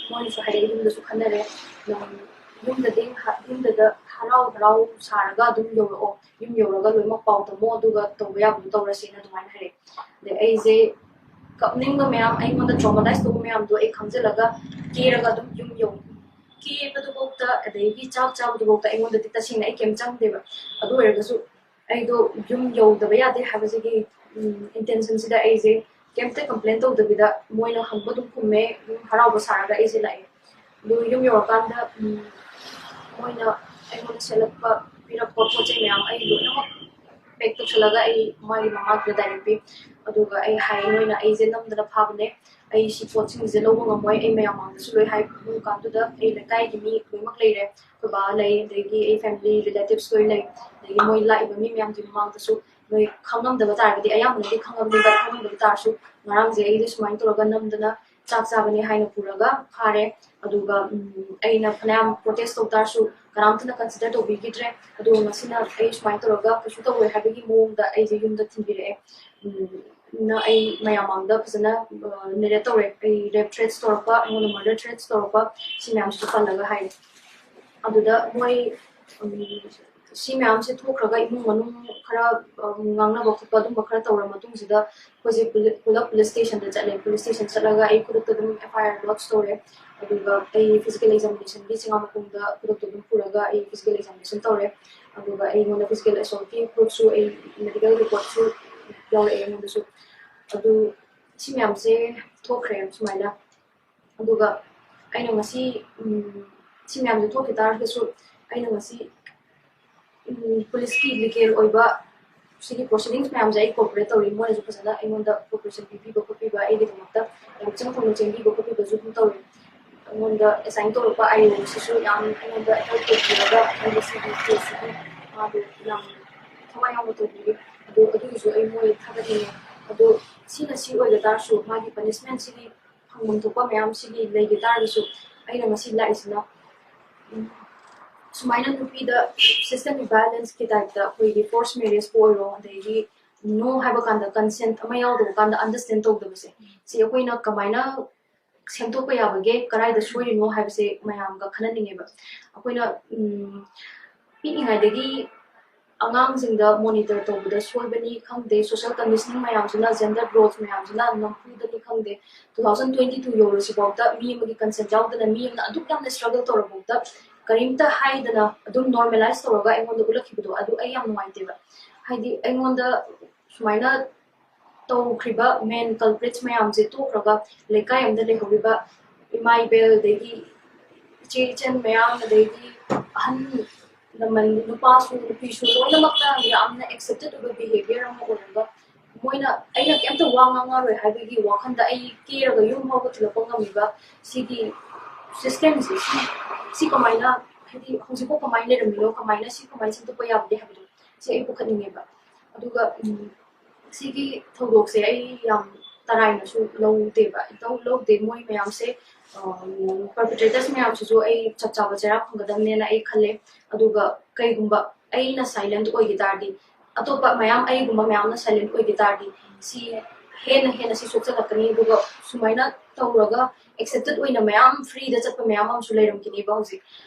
ꯃꯣꯏꯅꯁꯨ ꯍꯥꯏꯔꯛꯑꯦ, ꯌꯨꯝꯗꯁꯨ ꯈꯟꯅꯔꯦ, ꯅꯪ ꯌꯨꯝꯗꯗꯤ ꯍ-, ꯌꯨꯝꯗꯗ ꯍꯔꯥꯎ ꯍꯔꯥꯎ ꯁꯥꯔꯒ ꯑꯗꯨꯝ ꯌꯧꯔꯛꯑꯣ, ꯌꯨꯝ ꯌꯧꯔꯒ ꯂꯣꯏꯅꯃꯛ ꯄꯥꯎ ꯇꯝꯃꯣ, ꯑꯗꯨꯒ ꯇꯧꯕ ꯌꯥꯕꯗꯣ ꯇꯧꯔꯁꯦꯅ ꯑꯗꯨꯃꯥꯏꯅ ꯍꯥꯏꯔꯛꯑꯦ꯫ ꯑꯗꯩ ꯑꯩꯁꯦ ꯀꯞꯅꯤꯡꯕ ꯃꯌꯥꯝ, ꯑꯩꯉꯣꯟꯗ ꯇ꯭ꯔꯣꯃꯥꯇꯥꯏꯁ ꯇꯧꯕ ꯃꯌꯥꯝꯗꯣ ꯑꯩ ꯈꯪꯖꯤꯜꯂꯒ ꯀꯦꯔꯒ ꯑꯗꯨꯝ ꯌꯨꯝ ꯌꯧ-, ꯀꯦꯕꯗꯨꯐꯥꯎꯗ, ꯑꯗꯩꯗꯤ ꯆꯥꯛ ꯆꯥꯕꯗꯨꯐꯥꯎꯗ ꯑꯩꯉꯣꯟꯗꯗꯤ ꯇꯁꯦꯡꯅ ꯑꯩ ꯀꯩꯝ ꯆꯪꯗꯦꯕ꯫ ꯑꯗꯨ ꯑꯣꯏꯔꯒꯁꯨ ꯑꯩꯗꯣ ꯌꯨꯝ ꯌꯧꯗꯕ ꯌꯥꯗꯦ ꯍꯥꯏꯕꯁꯤꯒꯤ ꯏꯟꯇꯦꯟꯁꯟꯁꯤꯗ ꯑꯩꯁꯦ ꯀꯩꯝꯇ ꯀꯝꯄ꯭ꯂꯦꯟ ꯇꯧꯗꯕꯤꯗ ꯃꯣꯏꯅ ꯍꯪꯕ ꯑꯗꯨꯝ ꯈꯨꯝꯃꯦ, ꯑꯗꯨꯝ ꯍꯔꯥꯎꯕ ꯁꯥꯔꯒ ꯑꯩꯁꯦ ꯂꯥꯛꯑꯦ꯫ ꯑꯗꯨ ꯌꯨꯝ ꯌꯧꯔꯀꯥꯟꯗ ꯎꯝ, ꯃꯣꯏꯅ ꯑꯩꯉꯣꯟꯗ ꯁꯦꯠꯂꯛꯄ, ꯄꯤꯔꯛꯄ ꯄꯣꯠ ꯆꯩ ꯃꯌꯥꯝ ꯑꯩ ꯂꯣꯏꯅꯃꯛ ꯄꯦꯛ ꯇꯧꯁꯜꯂꯒ ꯑꯩ ꯃꯥꯒꯤ ꯃꯃꯥꯗꯨꯗ ꯗꯥꯏꯔꯦꯛ ꯄꯤ꯫ ꯑꯗꯨꯒ ꯑꯩ ꯍꯥꯏ, "ꯅꯣꯏꯅ ꯑꯩꯁꯦ ꯅꯝꯗꯅ ꯐꯥꯕꯅꯦ, ꯑꯩ ꯁꯤ ꯄꯣꯠꯁꯤꯡꯁꯦ ꯂꯧꯕ ꯉꯝꯃꯣꯏ, ꯑꯩ ꯃꯌꯥꯝ ꯃꯥꯡꯗꯁꯨ ꯂꯣꯏ ꯍꯥꯏ꯫ ꯑꯗꯨꯝ ꯀꯥꯟꯗꯨꯗ ꯑꯩ ꯂꯩꯀꯥꯏꯒꯤ ꯃꯤ ꯂꯣꯏꯅꯃꯛ ꯂꯩꯔꯦ, ꯑꯩꯈꯣꯏ ꯕꯥ ꯂꯩ, ꯑꯗꯒꯤ ꯑꯩ ꯐꯦꯃꯤꯂꯤ ꯔꯤꯂꯦꯇꯤꯚꯁ ꯂꯣꯏ ꯂꯩ, ꯑꯗꯒꯤ ꯃꯣꯏ ꯂꯥꯛꯏꯕ ꯃꯤ ꯃꯌꯥꯝꯗꯨꯒꯤ ꯃꯃꯥꯡꯗꯁꯨ ꯅꯣꯏ ꯈꯪꯉꯝꯗꯕ ꯇꯥꯔꯒꯗꯤ, ꯑꯌꯥꯝꯕꯅꯗꯤ ꯈꯪꯉꯕꯅꯤꯗ, ꯈꯪꯉꯝꯗꯕ ꯇꯥꯔꯁꯨ ꯉꯔꯥꯡꯁꯦ ꯑꯩꯁꯦ ꯁꯨꯃꯥꯏꯅ ꯇꯧꯔꯒ ꯅꯝꯗꯅ ꯆꯥꯛ ꯆꯥꯕꯅꯦ ꯍꯥꯏꯅ ꯄꯨꯔꯒ ꯐꯥꯔꯦ꯫ ꯑꯗꯨꯒ ꯎꯝ, ꯑꯩꯅ ꯐꯅꯌꯥꯝ ꯄ꯭ꯔꯣꯇꯦꯁ ꯇꯧ ꯇꯥꯔꯁꯨ ꯀꯅꯥꯝꯇꯅ ꯀꯟꯁꯤꯗꯔ ꯇꯧꯕꯤꯈꯤꯗ꯭ꯔꯦ꯫ ꯑꯗꯨꯒ ꯉꯁꯤꯅ ꯑꯩ ꯁꯨꯃꯥꯏꯅ ꯇꯧꯔꯒ ꯀꯩꯁꯨ ꯇꯧꯔꯣꯏ ꯍꯥꯏꯕꯒꯤ ꯃꯑꯣꯡꯗ ꯑꯩꯁꯦ ꯌꯨꯝꯗ ꯊꯤꯟꯕꯤꯔꯛꯑꯦ꯫ ꯎꯝ, ꯅ ꯑꯩ ꯃꯌꯥꯝ ꯃꯥꯡꯗ ꯐꯖꯅ ꯅꯦꯔꯦꯠ ꯇꯧꯔꯦ꯫ ꯑꯩ ꯔꯦꯞ ꯊ꯭ꯔꯦꯠꯁ ꯇꯧꯔꯛꯄ, ꯑꯩꯉꯣꯟꯗ ꯃꯔꯗꯔ ꯊ꯭ꯔꯦꯠꯁ ꯇꯧꯔꯛꯄ, ꯁꯤ ꯃꯌꯥꯝꯁꯤꯁꯨ ꯄꯜꯂꯒ ꯍꯥꯏꯔꯦ꯫ ꯑꯗꯨꯗ ꯃꯣꯏ ꯎꯝ, ꯁꯤ ꯃꯌꯥꯝꯁꯦ ꯊꯣꯛꯈ꯭ꯔꯒ ꯏꯃꯨꯡ ꯃꯅꯨꯡ ꯈꯔ ꯎꯝ, ꯉꯥꯡꯅꯕ ꯈꯣꯠꯄ ꯑꯗꯨꯝꯕ ꯈꯔ ꯇꯧꯔ ꯃꯇꯨꯡꯁꯤꯗ ꯑꯩꯈꯣꯏꯁꯦ ꯄꯨꯂꯤ- ꯄꯨꯂꯞ ꯄꯨꯂꯤꯁ ꯁ꯭ꯇꯦꯁꯟꯗ ꯆꯠꯂꯦ꯫ ꯄꯨꯂꯤꯁ ꯁ꯭ꯇꯦꯁꯟ ꯆꯠꯂꯒ ꯑꯩ ꯈꯨꯗꯛꯇ ꯑꯗꯨꯝ ꯑꯦꯐ ꯑꯥꯏ ꯑꯥꯔ ꯂꯣꯗꯖ ꯇꯧꯔꯦ꯫ ꯑꯗꯨꯒ ꯑꯩ ꯐꯤꯖꯤꯀꯦꯜ ꯑꯦꯛꯖꯥꯃꯤꯅꯦꯁꯟꯒꯤ ꯆꯦꯉꯥꯃꯈꯣꯡꯗ ꯈꯨꯗꯛꯇ ꯑꯗꯨꯝ ꯄꯨꯔꯒ ꯑꯩ ꯐꯤꯖꯤꯀꯦꯜ ꯑꯦꯛꯖꯥꯃꯤꯅꯦꯁꯟ ꯇꯧꯔꯦ꯫ ꯑꯗꯨꯒ ꯑꯩꯉꯣꯟꯗ ꯐꯤꯖꯤꯀꯦꯜ ꯑꯦꯁꯣꯜꯠꯀꯤ ꯄ꯭ꯔꯨꯐꯁꯨ ꯑꯩ ꯃꯦꯗꯤꯀꯦꯜ ꯔꯤꯄꯣꯔꯠꯁꯨ ꯌꯥꯎꯔꯛꯑꯦ ꯑꯩꯉꯣꯟꯗꯁꯨ꯫ ꯑꯗꯨ ꯁꯤ ꯃꯌꯥꯝꯁꯦ ꯊꯣꯛꯈ꯭ꯔꯦ ꯁꯨꯃꯥꯏꯅ꯫ ꯑꯗꯨꯒ ꯑꯩꯅ ꯉꯁꯤ ꯎꯝ, ꯁꯤ ꯃꯌꯥꯝꯁꯦ ꯊꯣꯛꯈꯤ ꯇꯥꯔꯒꯁꯨ ꯑꯩꯅ ꯉꯁꯤ ꯎꯝ, ꯄꯨꯂꯤꯁꯀꯤ ꯂꯤꯒꯦꯜ ꯑꯣꯏꯕ ꯁꯤꯒꯤ ꯄ꯭ꯔꯣꯁꯤꯗꯤꯡꯁ ꯃꯌꯥꯝꯁꯦ ꯑꯩ ꯀꯣꯑꯣꯄꯔꯦꯠ ꯇꯧꯔꯤ꯫ ꯃꯣꯏꯅꯁꯨ ꯐꯖꯅ ꯑꯩꯉꯣꯟꯗ ꯀꯣꯑꯣꯄꯔꯦꯁꯟ ꯄꯤꯕꯤꯕ ꯈꯣꯠꯄꯤꯕ ꯑꯩꯒꯤꯗꯃꯛꯇ ꯌꯥꯝ ꯆꯪ ꯊꯧꯅ ꯆꯦꯟꯕꯤꯕ ꯈꯣꯠꯄꯤꯕꯁꯨ ꯑꯗꯨꯝ ꯇꯧꯔꯤ꯫ ꯑꯩꯉꯣꯟꯗ ꯑꯦꯁꯥꯏꯟ ꯇꯧꯔꯛꯄ ꯑꯥꯏ ꯑꯣꯁꯤꯁꯨ ꯌꯥꯝ ꯑꯩꯉꯣꯟꯗ ꯍꯦꯜꯞ ꯇꯧꯕꯤꯔꯒ ꯑꯩꯒꯤ ꯁꯤꯒꯤ ꯀꯦꯁꯁꯤꯒꯤ ꯃꯥꯗꯣ ꯌꯥꯝ ꯊꯋꯥꯏ ꯌꯥꯎꯅ ꯇꯧꯕꯤꯔꯤ꯫ ꯑꯗꯣ ꯑꯗꯨꯒꯤꯁꯨ ꯑꯩ ꯃꯣꯏ ꯊꯥꯒꯠꯅꯤꯡꯉꯦ꯫ ꯑꯗꯣ ꯁꯤꯅ ꯁꯤ ꯑꯣꯏꯕ ꯇꯥꯔꯁꯨ ꯃꯥꯒꯤ ꯄꯅꯤꯁꯃꯦꯟꯁꯤꯒꯤ ꯐꯪꯐꯝ ꯊꯣꯛꯄ ꯃꯌꯥꯝꯁꯤꯒꯤ ꯂꯩꯈꯤ ꯇꯥꯔꯒꯁꯨ ꯑꯩꯅ ꯉꯁꯤ ꯂꯥꯛꯏꯁꯤꯅ ꯎꯝ, ꯁꯨꯃꯥꯏꯅ ꯅꯨꯄꯤꯗ ꯁꯤꯁꯇꯦꯃꯤꯛ ꯚꯥꯏꯑꯣꯂꯦꯟꯁꯀꯤ ꯇꯥꯏꯞꯇ ꯑꯩꯈꯣꯏꯒꯤ ꯐꯣꯔꯁ ꯃꯦꯔꯦꯖꯄꯨ ꯑꯣꯏꯔꯣ, ꯑꯗꯒꯤ ꯅꯣ ꯍꯥꯏꯕ ꯀꯥꯟꯗ ꯀꯟꯁꯦꯟꯠ ꯑꯃ ꯌꯥꯎꯗꯕ ꯀꯥꯟꯗ ꯑꯟꯗꯔꯁꯇꯦꯟ ꯇꯧꯗꯕꯁꯦ, ꯁꯤ ꯑꯩꯈꯣꯏꯅ ꯀꯃꯥꯏꯅ ꯁꯦꯝꯗꯣꯛꯄ ꯌꯥꯕꯒꯦ, ꯀꯗꯥꯏꯗ ꯁꯣꯏꯔꯤꯅꯣ ꯍꯥꯏꯕꯁꯦ ꯃꯌꯥꯝꯒ ꯈꯟꯅꯅꯤꯡꯉꯦꯕ꯫ ꯑꯩꯈꯣꯏꯅ ꯎꯝ, ꯄꯤꯛꯏꯉꯩꯗꯒꯤ ꯑꯉꯥꯡꯁꯤꯡꯗ ꯃꯣꯅꯤꯇꯔ ꯇꯧꯕꯗ ꯁꯣꯏꯕꯅꯤ ꯈꯪꯗꯦ, ꯁꯣꯁꯤꯌꯦꯜ ꯀꯟꯗꯤꯁꯅꯤꯡ ꯃꯌꯥꯝꯁꯤꯅ, ꯖꯦꯟꯗꯔ ꯔꯣꯜꯁ ꯃꯌꯥꯝꯁꯤꯅ ꯅꯝꯐꯨꯗꯅꯤ ꯈꯪꯗꯦ, ꯇꯨ ꯊꯥꯎꯖꯟ ꯇ꯭ꯋꯦꯟꯇꯤ ꯇꯨ ꯌꯧꯔꯁꯤꯐꯥꯎꯗ ꯃꯤ ꯑꯃꯒꯤ ꯀꯟꯁꯦꯟꯠ ꯌꯥꯎꯗꯅ ꯃꯤ ꯑꯃꯅ ꯑꯗꯨꯛ ꯌꯥꯝꯅ ꯏꯁꯇ꯭ꯔꯒꯜ ꯇꯧꯔꯐꯥꯎꯗ ꯀꯔꯤꯝꯇ ꯍꯥꯏꯗꯅ ꯑꯗꯨꯝ ꯅꯣꯔꯃꯦꯂꯥꯏꯁ ꯇꯧꯔꯒ ꯑꯩꯉꯣꯟꯗ ꯎꯠꯂꯛꯈꯤꯕꯗꯣ, ꯑꯗꯨ ꯑꯩ ꯌꯥꯝ ꯅꯨꯡꯉꯥꯏꯇꯦꯕ꯫ ꯍꯥꯏꯗꯤ ꯑꯩꯉꯣꯟꯗ ꯁꯨꯃꯥꯏꯅ ꯇꯧꯈ꯭ꯔꯤꯕ ꯃꯦꯟ ꯀꯜꯄ꯭ꯔꯤꯠꯁ ꯃꯌꯥꯝꯁꯦ ꯇꯣꯛꯈ꯭ꯔꯒ ꯂꯩꯀꯥꯏ ꯑꯃꯗ ꯂꯩꯍꯧꯔꯤꯕ ꯏꯃꯥ ꯏꯕꯦꯜ, ꯑꯗꯩꯗꯤ ꯏꯆꯦ ꯏꯆꯟ ꯃꯌꯥꯝ, ꯑꯗꯩꯗꯤ ꯑꯍꯟ ꯃꯃꯜ ꯅꯨꯄꯥꯁꯨ ꯅꯨꯄꯤꯁꯨ ꯂꯣꯏꯅꯃꯛꯅ ꯌꯥꯝꯅ accepted ꯑꯣꯏꯕ behaviour ꯑꯃ ꯑꯣꯏꯔꯒ, ꯃꯣꯏꯅ ꯑꯩꯅ ꯀꯩꯝꯇ ꯋꯥ ꯉꯥꯡꯉꯔꯣꯏ ꯍꯥꯏꯕꯒꯤ ꯋꯥꯈꯜꯗ ꯑꯩ ꯀꯦꯔꯒ ꯌꯨꯝ ꯐꯥꯎꯕ ꯊꯤꯜꯂꯛꯄ ꯉꯝꯃꯤꯕ ꯁꯤꯒꯤ systemꯁꯦ, ꯁꯤ ꯁꯤ ꯀꯃꯥꯏꯅ, ꯍꯥꯏꯗꯤ ꯍꯧꯖꯤꯛꯐꯥꯎ ꯀꯃꯥꯏꯅ ꯂꯩꯔꯝꯃꯤꯅꯣ, ꯀꯃꯥꯏꯅ ꯁꯤ ꯀꯃꯥꯏꯅ ꯁꯦꯝꯗꯣꯛꯄ ꯌꯥꯕꯒꯦ ꯍꯥꯏꯕꯗꯣ ꯁꯤ ꯑꯩ ꯄꯨꯈꯠꯅꯤꯡꯉꯦꯕ꯫ ꯑꯗꯨꯒ ꯎꯝ, ꯁꯤꯒꯤ ꯊꯧꯗꯣꯛꯁꯦ ꯑꯩ ꯌꯥꯝ ꯇꯔꯥꯏꯅꯁꯨ ꯂꯧꯗꯦꯕ, ꯂꯧ ꯂꯧꯗꯦ꯫ ꯃꯣꯏ ꯃꯌꯥꯝꯁꯦ, perpetrators ꯃꯌꯥꯝꯁꯤꯁꯨ ꯑꯩ ꯆꯞ ꯆꯥꯕ ꯆꯩꯔꯥꯛ ꯐꯪꯒꯗꯕꯅꯦꯅ ꯑꯩ ꯈꯜꯂꯦ꯫ ꯑꯗꯨꯒ ꯀꯩꯒꯨꯝꯕ ꯑꯩꯅ silent ꯑꯣꯏꯈꯤ ꯇꯥꯔꯗꯤ, ꯑꯇꯣꯞꯄ ꯃꯌꯥꯝ, ꯑꯩꯒꯨꯝꯕ ꯃꯌꯥꯝꯅ silent ꯑꯣꯏꯈꯤ ꯇꯥꯔꯗꯤ, ꯁꯤ ꯍꯦꯟꯅ ꯍꯦꯟꯅ ꯁꯤ ꯁꯣꯛꯆꯜꯂꯛꯀꯅꯤ꯫ ꯑꯗꯨꯒ ꯁꯨꯃꯥꯏꯅ ꯇꯧꯔꯒ accepted ꯑꯣꯏꯅ ꯃꯌꯥꯝ freeꯗ ꯆꯠꯄ ꯃꯌꯥꯝ ꯑꯃꯁꯨ ꯂꯩꯔꯝꯈꯤꯅꯦꯕ꯫ ꯍꯧꯖꯤꯛ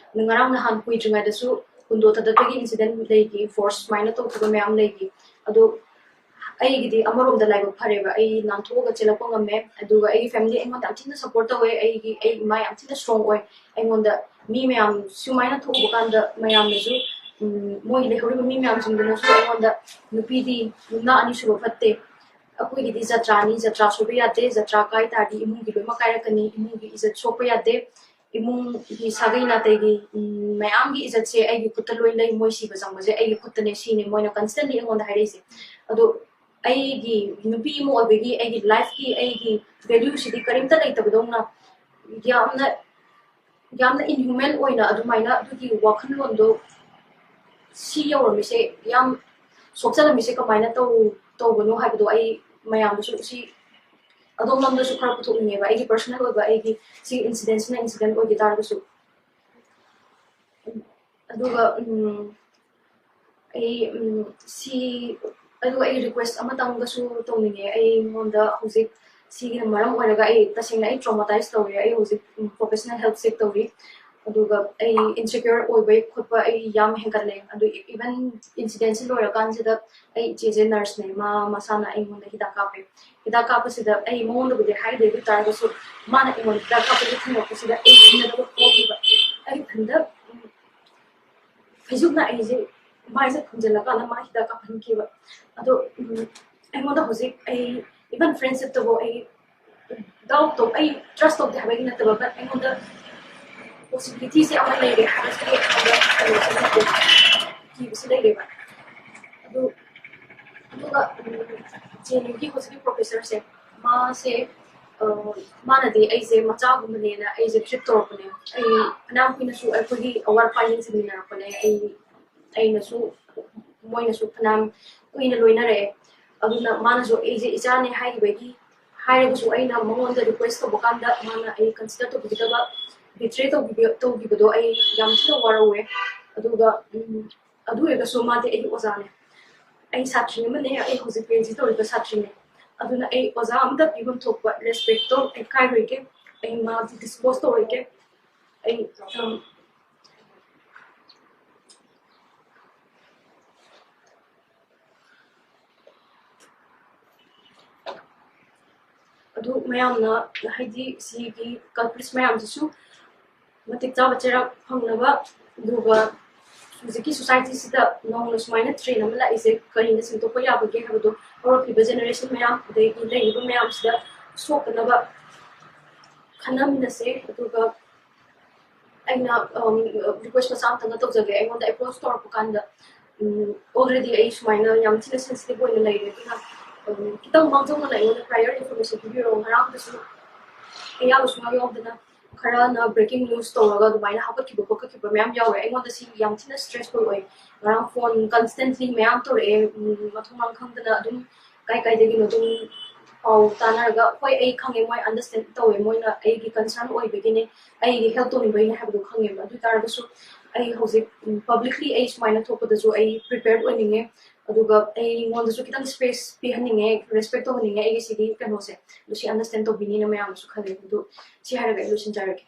ꯉꯔꯥꯡ ꯅꯍꯥꯟ ꯀꯨꯏꯗ꯭ꯔꯤꯉꯩꯗꯁꯨ ꯀꯨꯟꯗꯣ ꯊꯥꯗꯠꯄꯒꯤ incident ꯂꯩꯈꯤ, force ꯁꯨꯃꯥꯏꯅ ꯇꯧꯈꯤꯕ ꯃꯌꯥꯝ ꯂꯩꯈꯤ꯫ ꯑꯗꯣ ꯑꯩꯒꯤꯗꯤ ꯑꯃꯔꯣꯝꯗ ꯂꯥꯏꯕꯛ ꯐꯔꯦꯕ, ꯑꯩ ꯅꯥꯟꯊꯣꯛꯑꯒ ꯆꯦꯜꯂꯛꯄ ꯉꯝꯃꯦ꯫ ꯑꯗꯨꯒ ꯑꯩꯒꯤ family ꯑꯩꯉꯣꯟꯗ ꯌꯥꯝ ꯊꯤꯅ support ꯇꯧꯋꯦ, ꯑꯩꯒꯤ ꯑꯩ ꯏꯃꯥ ꯌꯥꯝ ꯊꯤꯅ strong ꯑꯣꯏ ꯑꯩꯉꯣꯟꯗ꯫ ꯃꯤ ꯃꯌꯥꯝ ꯁꯨꯃꯥꯏꯅ ꯊꯣꯛꯎꯕ ꯀꯥꯟꯗ ꯃꯌꯥꯝꯅꯁꯨ, ꯎꯝ, ꯃꯣꯏ ꯂꯩꯍꯧꯔꯤꯕ ꯃꯤ ꯃꯌꯥꯝꯁꯤꯡꯗꯨꯅꯁꯨ ꯑꯩꯉꯣꯟꯗ, "ꯅꯨꯄꯤꯗꯤ ꯌꯨꯝꯅꯥꯛ ꯑꯅꯤ ꯁꯨꯕ ꯐꯠꯇꯦ, ꯑꯩꯈꯣꯏꯒꯤꯗꯤ ꯖꯇ꯭ꯔꯥꯅꯤ, ꯖꯇ꯭ꯔꯥ ꯁꯣꯏꯕ ꯌꯥꯗꯦ, ꯖꯇ꯭ꯔꯥ ꯀꯥꯏ ꯇꯥꯔꯗꯤ ꯏꯃꯨꯡꯒꯤ ꯂꯣꯏꯅꯃꯛ ꯀꯥꯏꯔꯛꯀꯅꯤ, ꯏꯃꯨꯡꯒꯤ ꯏꯖꯠ ꯁꯣꯛꯄ ꯌꯥꯗꯦ, ꯏꯃꯨꯡꯒꯤ ꯁꯥꯒꯩ ꯅꯥꯇꯩꯒꯤ, ꯎꯝ, ꯃꯌꯥꯝꯒꯤ ꯏꯖꯠꯁꯦ ꯑꯩꯒꯤ ꯈꯨꯠꯇ ꯂꯣꯏ ꯂꯩ, ꯃꯣꯏ ꯁꯤꯕ ꯆꯪꯕꯁꯦ ꯑꯩꯒꯤ ꯈꯨꯠꯇꯅꯦ", ꯁꯤꯅꯤ ꯃꯣꯏꯅ constantly ꯑꯩꯉꯣꯟꯗ ꯍꯥꯏꯔꯛꯏꯁꯦ꯫ ꯑꯗꯣ ꯑꯩꯒꯤ ꯅꯨꯄꯤ ꯑꯃ ꯑꯣꯏꯕꯒꯤ ꯑꯩꯒꯤ lifeꯀꯤ ꯑꯩꯒꯤ valueꯁꯤꯗꯤ ꯀꯔꯤꯝꯇ ꯂꯩꯇꯕꯗꯧꯅ ꯌꯥꯝꯅ, ꯌꯥꯝꯅ inhuman ꯑꯣꯏꯅ ꯑꯗꯨꯃꯥꯏꯅ ꯑꯗꯨꯒꯤ ꯋꯥꯈꯜꯂꯣꯟꯗꯣ ꯁꯤ ꯌꯧꯔꯝꯃꯤꯁꯦ, ꯌꯥꯝ ꯁꯣꯛꯆꯜꯂꯝꯃꯤꯁꯦ ꯀꯃꯥꯏꯅ ꯇꯧ-, ꯇꯧꯕꯅꯣ ꯍꯥꯏꯕꯗꯣ ꯑꯩ ꯃꯌꯥꯝꯗꯁꯨ ꯁꯤ ꯑꯗꯣꯝꯂꯣꯝꯗꯁꯨ ꯈꯔ ꯄꯨꯊꯣꯛꯅꯤꯡꯉꯦꯕ, ꯑꯩꯒꯤ personal ꯑꯣꯏꯕ ꯑꯩꯒꯤ ꯁꯤ incidentꯁꯤꯅ incident ꯑꯣꯏꯈꯤ ꯇꯥꯔꯒꯁꯨ꯫ ꯑꯗꯨꯒ, ꯎꯝ, ꯑꯩ, ꯎꯝ, ꯁꯤ, ꯑꯗꯨꯒ ꯑꯩ request ꯑꯃꯇꯪꯒꯁꯨ ꯇꯧꯅꯤꯡꯉꯦ꯫ ꯑꯩꯉꯣꯟꯗ ꯍꯧꯖꯤꯛ ꯁꯤꯒꯤꯅ ꯃꯔꯝ ꯑꯣꯏꯔꯒ ꯑꯩ ꯇꯁꯦꯡꯅ ꯑꯩ traumatized ꯇꯧꯔꯦ꯫ ꯑꯩ ꯍꯧꯖꯤꯛ, ꯎꯝ, professional help seek ꯇꯧꯔꯤ꯫ ꯑꯗꯨꯒ ꯑꯩ insecure ꯑꯣꯏꯕꯩ ꯈꯣꯠꯄ ꯑꯩ ꯌꯥꯝ ꯍꯦꯟꯒꯠꯂꯦ꯫ ꯑꯗꯨ even incidentꯁꯤ ꯂꯣꯏꯔꯀꯥꯟꯁꯤꯗ ꯑꯩ ꯏꯆꯦꯁꯦ nurseꯅꯦ, ꯃꯥ ꯃꯁꯥꯅ ꯑꯩꯉꯣꯟꯗ ꯍꯤꯗꯥꯛ ꯀꯥꯞꯄꯦ꯫ ꯍꯤꯗꯥꯛ ꯀꯥꯞꯄꯁꯤꯗ ꯑꯩ ꯃꯉꯣꯟꯗꯕꯨꯗꯤ ꯍꯥꯏꯗꯦ, ꯑꯗꯨ ꯑꯣꯏ ꯇꯥꯔꯒꯁꯨ ꯃꯥꯅ ꯑꯩꯉꯣꯟꯗ ꯍꯤꯗꯥꯛ ꯀꯥꯞꯄꯒꯤ ꯊꯦꯡꯉꯛꯄꯁꯤꯗ ꯑꯩ ꯍꯩꯅꯗꯕ ꯐꯥꯎꯈꯤꯕ꯫ ꯑꯩ ꯏꯊꯟꯗ, ꯎꯝ, ꯐꯩꯖꯨꯞꯅ ꯑꯩꯁꯦ ꯃꯥꯏꯁꯦ ꯈꯨꯝꯖꯤꯜꯂꯀꯥꯟꯗ ꯃꯥ ꯍꯤꯗꯥꯛ ꯀꯥꯞꯍꯟꯈꯤꯕ꯫ ꯑꯗꯣ, ꯎꯝ, ꯑꯩꯉꯣꯟꯗ ꯍꯧꯖꯤꯛ ꯑꯩ even friendshipꯇꯕꯨ ꯑꯩ doubt ꯇꯧ-, ꯑꯩ trust ꯇꯧꯗꯦ ꯍꯥꯏꯕꯒꯤ ꯅꯠꯇꯕ, but ꯑꯩꯉꯣꯟꯗ ꯄꯣꯁꯤꯕꯤꯂꯤꯇꯤꯁꯦ ꯑꯃ ꯂꯩꯔꯦ ꯍꯥꯏꯕꯁꯤꯒꯤ ꯑꯩꯉꯣꯟꯗ ꯀꯩꯅꯣꯁꯦ ꯂꯩꯔꯦ, ꯀꯤꯕꯁꯤ ꯂꯩꯔꯦꯕ꯫ ꯑꯗꯨ ꯑꯗꯨꯒ ꯖꯦ ꯑꯦꯟ ꯌꯨꯒꯤ ꯍꯧꯖꯤꯛꯀꯤ ꯄ꯭ꯔꯣꯐꯦꯁꯔꯁꯦ, ꯃꯥꯁꯦ ꯑ, ꯃꯥꯅꯗꯤ ꯑꯩꯁꯦ ꯃꯆꯥꯒꯨꯝꯕꯅꯦꯅ ꯑꯩꯁꯦ ꯇ꯭ꯔꯤꯠ ꯇꯧꯔꯛꯄꯅꯦ꯫ ꯑꯩ ꯐꯅꯌꯥꯝ ꯀꯨꯏꯅꯁꯨ ꯑꯩꯈꯣꯏꯒꯤ ꯑꯋꯥꯠ ꯑꯄꯥ ꯌꯦꯡꯁꯤꯟꯃꯤꯟꯅꯔꯛꯄꯅꯦ꯫ ꯑꯩ ꯑꯩꯅꯁꯨ ꯃꯣꯏꯅꯁꯨ ꯐꯅꯌꯥꯝ ꯀꯨꯏꯅ ꯂꯣꯏꯅꯔꯛꯑꯦ꯫ ꯑꯗꯨꯅ ꯃꯥꯅꯁꯨ ꯑꯩꯁꯦ ꯏꯆꯥꯅꯦ ꯍꯥꯏꯈꯤꯕꯒꯤ, ꯍꯥꯏꯔꯒꯁꯨ ꯑꯩꯅ ꯃꯉꯣꯟꯗ ꯔꯤꯀ꯭ꯋꯦꯁ ꯇꯧꯕ ꯀꯥꯟꯗ ꯃꯥꯅ ꯑꯩ ꯀꯟꯁꯤꯗꯔ ꯇꯧꯕꯤꯒꯗꯕ, ꯕꯤꯇ꯭ꯔꯦ ꯇꯧꯕꯤꯕ ꯇꯧꯈꯤꯕꯗꯣ ꯑꯩ ꯌꯥꯝ ꯊꯤꯅ ꯋꯥꯔꯧꯋꯦ꯫ ꯑꯗꯨꯒ ꯎꯝ, ꯑꯗꯨ ꯑꯣꯏꯔꯒꯁꯨ ꯃꯥꯗꯤ ꯑꯩꯒꯤ ꯑꯣꯖꯥꯅꯦ꯫ ꯑꯩ ꯁꯥꯇ꯭ꯔꯤ ꯑꯃꯅꯦ, ꯑꯩ ꯍꯧꯖꯤꯛ ꯄꯤ ꯑꯩꯆ ꯗꯤ ꯇꯧꯔꯤꯕ ꯁꯥꯇ꯭ꯔꯤꯅꯦ꯫ ꯑꯗꯨꯅ ꯑꯩ ꯑꯣꯖꯥ ꯑꯃꯗ ꯄꯤꯐꯝ ꯊꯣꯛꯄ ꯔꯦꯁꯄꯦꯛꯇꯣ ꯑꯩ ꯀꯥꯏꯔꯣꯏꯒꯦ꯫ ꯑꯩ ꯃꯥꯗꯤ ꯗꯤꯁꯀ꯭ꯂꯣꯁ ꯇꯧꯔꯣꯏꯒꯦ꯫ ꯑꯩ ꯎꯝ, ꯑꯗꯨ ꯃꯌꯥꯝꯅ, ꯍꯥꯏꯗꯤ ꯁꯤꯒꯤ ꯀꯜꯄ꯭ꯔꯤꯠꯁ ꯃꯌꯥꯝꯁꯤꯁꯨ ꯃꯇꯤꯛ ꯆꯥꯕ ꯆꯩꯔꯥꯛ ꯐꯪꯅꯕ, ꯑꯗꯨꯒ ꯍꯧꯖꯤꯛꯀꯤ ꯁꯣꯁꯥꯏꯇꯤꯁꯤꯗ ꯅꯧꯅ ꯁꯨꯃꯥꯏꯅ ꯇ꯭ꯔꯦꯟ ꯑꯃ ꯂꯥꯛꯏꯁꯦ ꯀꯔꯤꯅ ꯁꯦꯝꯗꯣꯛꯄ ꯌꯥꯕꯒꯦ ꯍꯥꯏꯕꯗꯣ ꯍꯧꯔꯛꯂꯤꯕ ꯖꯦꯅꯦꯔꯦꯁꯟ ꯃꯌꯥꯝ ꯑꯗꯒꯤ ꯂꯩꯔꯤꯕ ꯃꯌꯥꯝꯁꯤꯗ ꯁꯣꯛꯇꯅꯕ ꯈꯟꯅꯃꯤꯟꯅꯁꯦ꯫ ꯑꯗꯨꯒ ꯑꯩꯅ ꯔꯤꯀ꯭ꯋꯦꯁ ꯃꯆꯥ ꯑꯝꯇꯪꯒ ꯇꯧꯖꯒꯦ꯫ ꯑꯩꯉꯣꯟꯗ ꯑꯦꯄ꯭ꯔꯣꯆ ꯇꯧꯔꯛꯄ ꯀꯥꯟꯗ ꯑꯣꯜꯔꯦꯗꯤ ꯑꯩ ꯁꯨꯃꯥꯏꯅ ꯌꯥꯝ ꯊꯤꯅ ꯁꯦꯟꯁꯤꯇꯤꯚ ꯑꯣꯏꯅ ꯂꯩꯔꯦ꯫ ꯑꯗꯨꯅ ꯎꯝ, ꯈꯤꯇꯪ ꯃꯥꯡꯖꯧꯅꯅ ꯑꯩꯉꯣꯟꯗ ꯄ꯭ꯔꯥꯏꯌꯔ ꯏꯟꯐꯣꯔꯃꯦꯁꯟ ꯄꯤꯕꯤꯔꯛꯑꯣ꯫ ꯉꯔꯥꯡꯗꯁꯨ ꯑꯌꯥꯕ ꯁꯨꯡꯌꯥꯎ ꯌꯥꯎꯗꯅ ꯈꯔꯅ ꯕ꯭ꯔꯦꯀꯤꯡ ꯅ꯭ꯌꯨꯁ ꯇꯧꯔꯒ ꯑꯗꯨꯃꯥꯏꯅ ꯍꯧꯒꯠꯈꯤꯕ ꯈꯣꯠꯀꯠꯈꯤꯕ ꯃꯌꯥꯝ ꯌꯥꯎꯋꯦ꯫ ꯑꯩꯉꯣꯟꯗ ꯁꯤ ꯌꯥꯝ ꯊꯤꯅ ꯁ꯭ꯇ꯭ꯔꯦꯁꯐꯨꯜ ꯑꯣꯏ꯫ ꯉꯔꯥꯡ ꯐꯣꯟ ꯀꯟꯁꯇꯦꯟꯠꯂꯤ ꯃꯌꯥꯝ ꯇꯧꯔꯛꯑꯦ, ꯎꯝ, ꯃꯊꯣꯡ ꯃꯔꯝ ꯈꯪꯗꯅ ꯑꯗꯨꯝ ꯀꯥꯏ ꯀꯥꯏꯗꯒꯤꯅꯣ ꯑꯗꯨꯝ ꯄꯥꯎ ꯇꯥꯟꯅꯔꯒ, ꯍꯣꯏ, ꯑꯩ ꯈꯪꯉꯦ, ꯃꯣꯏ ꯑꯟꯗꯔꯁ꯭ꯇꯦꯟ ꯇꯧꯋꯦ, ꯃꯣꯏꯅ ꯑꯩꯒꯤ ꯀꯟꯁꯔꯟ ꯑꯣꯏꯕꯒꯤꯅꯦ, ꯑꯩꯒꯤ ꯍꯦꯜꯞ ꯇꯧꯅꯤꯡꯕꯒꯤꯅꯦ ꯍꯥꯏꯕꯗꯣ ꯈꯪꯉꯦꯕ꯫ ꯑꯗꯨ ꯑꯣꯏ ꯇꯥꯔꯒꯁꯨ ꯑꯩ ꯍꯧꯖꯤꯛ ꯄꯕ꯭ꯂꯤꯛꯂꯤ ꯑꯩ ꯁꯨꯃꯥꯏꯅ ꯊꯣꯛꯄꯗꯁꯨ ꯑꯩ ꯄ꯭ꯔꯤꯄꯦꯌꯔ ꯑꯣꯏꯅꯤꯡꯉꯦ꯫ ꯑꯗꯨꯒ ꯑꯩꯉꯣꯟꯗꯁꯨ ꯈꯤꯇꯪ ꯁ꯭ꯄꯦꯁ ꯄꯤꯍꯟꯅꯤꯡꯉꯦ, ꯔꯦꯁꯄꯦꯛ ꯇꯧꯍꯟꯅꯤꯡꯉꯦ ꯑꯩꯒꯤ ꯁꯤꯒꯤ ꯀꯩꯅꯣꯁꯦ꯫ ꯑꯗꯨ ꯁꯤ ꯑꯟꯗꯔꯁ꯭ꯇꯦꯟ ꯇꯧꯕꯤꯅꯤꯅ ꯃꯌꯥꯝꯅꯁꯨ ꯈꯜꯂꯦ꯫ ꯑꯗꯨ ꯁꯤ ꯍꯥꯏꯔꯒ ꯑꯩ ꯂꯣꯏꯁꯤꯟꯖꯔꯒꯦ꯫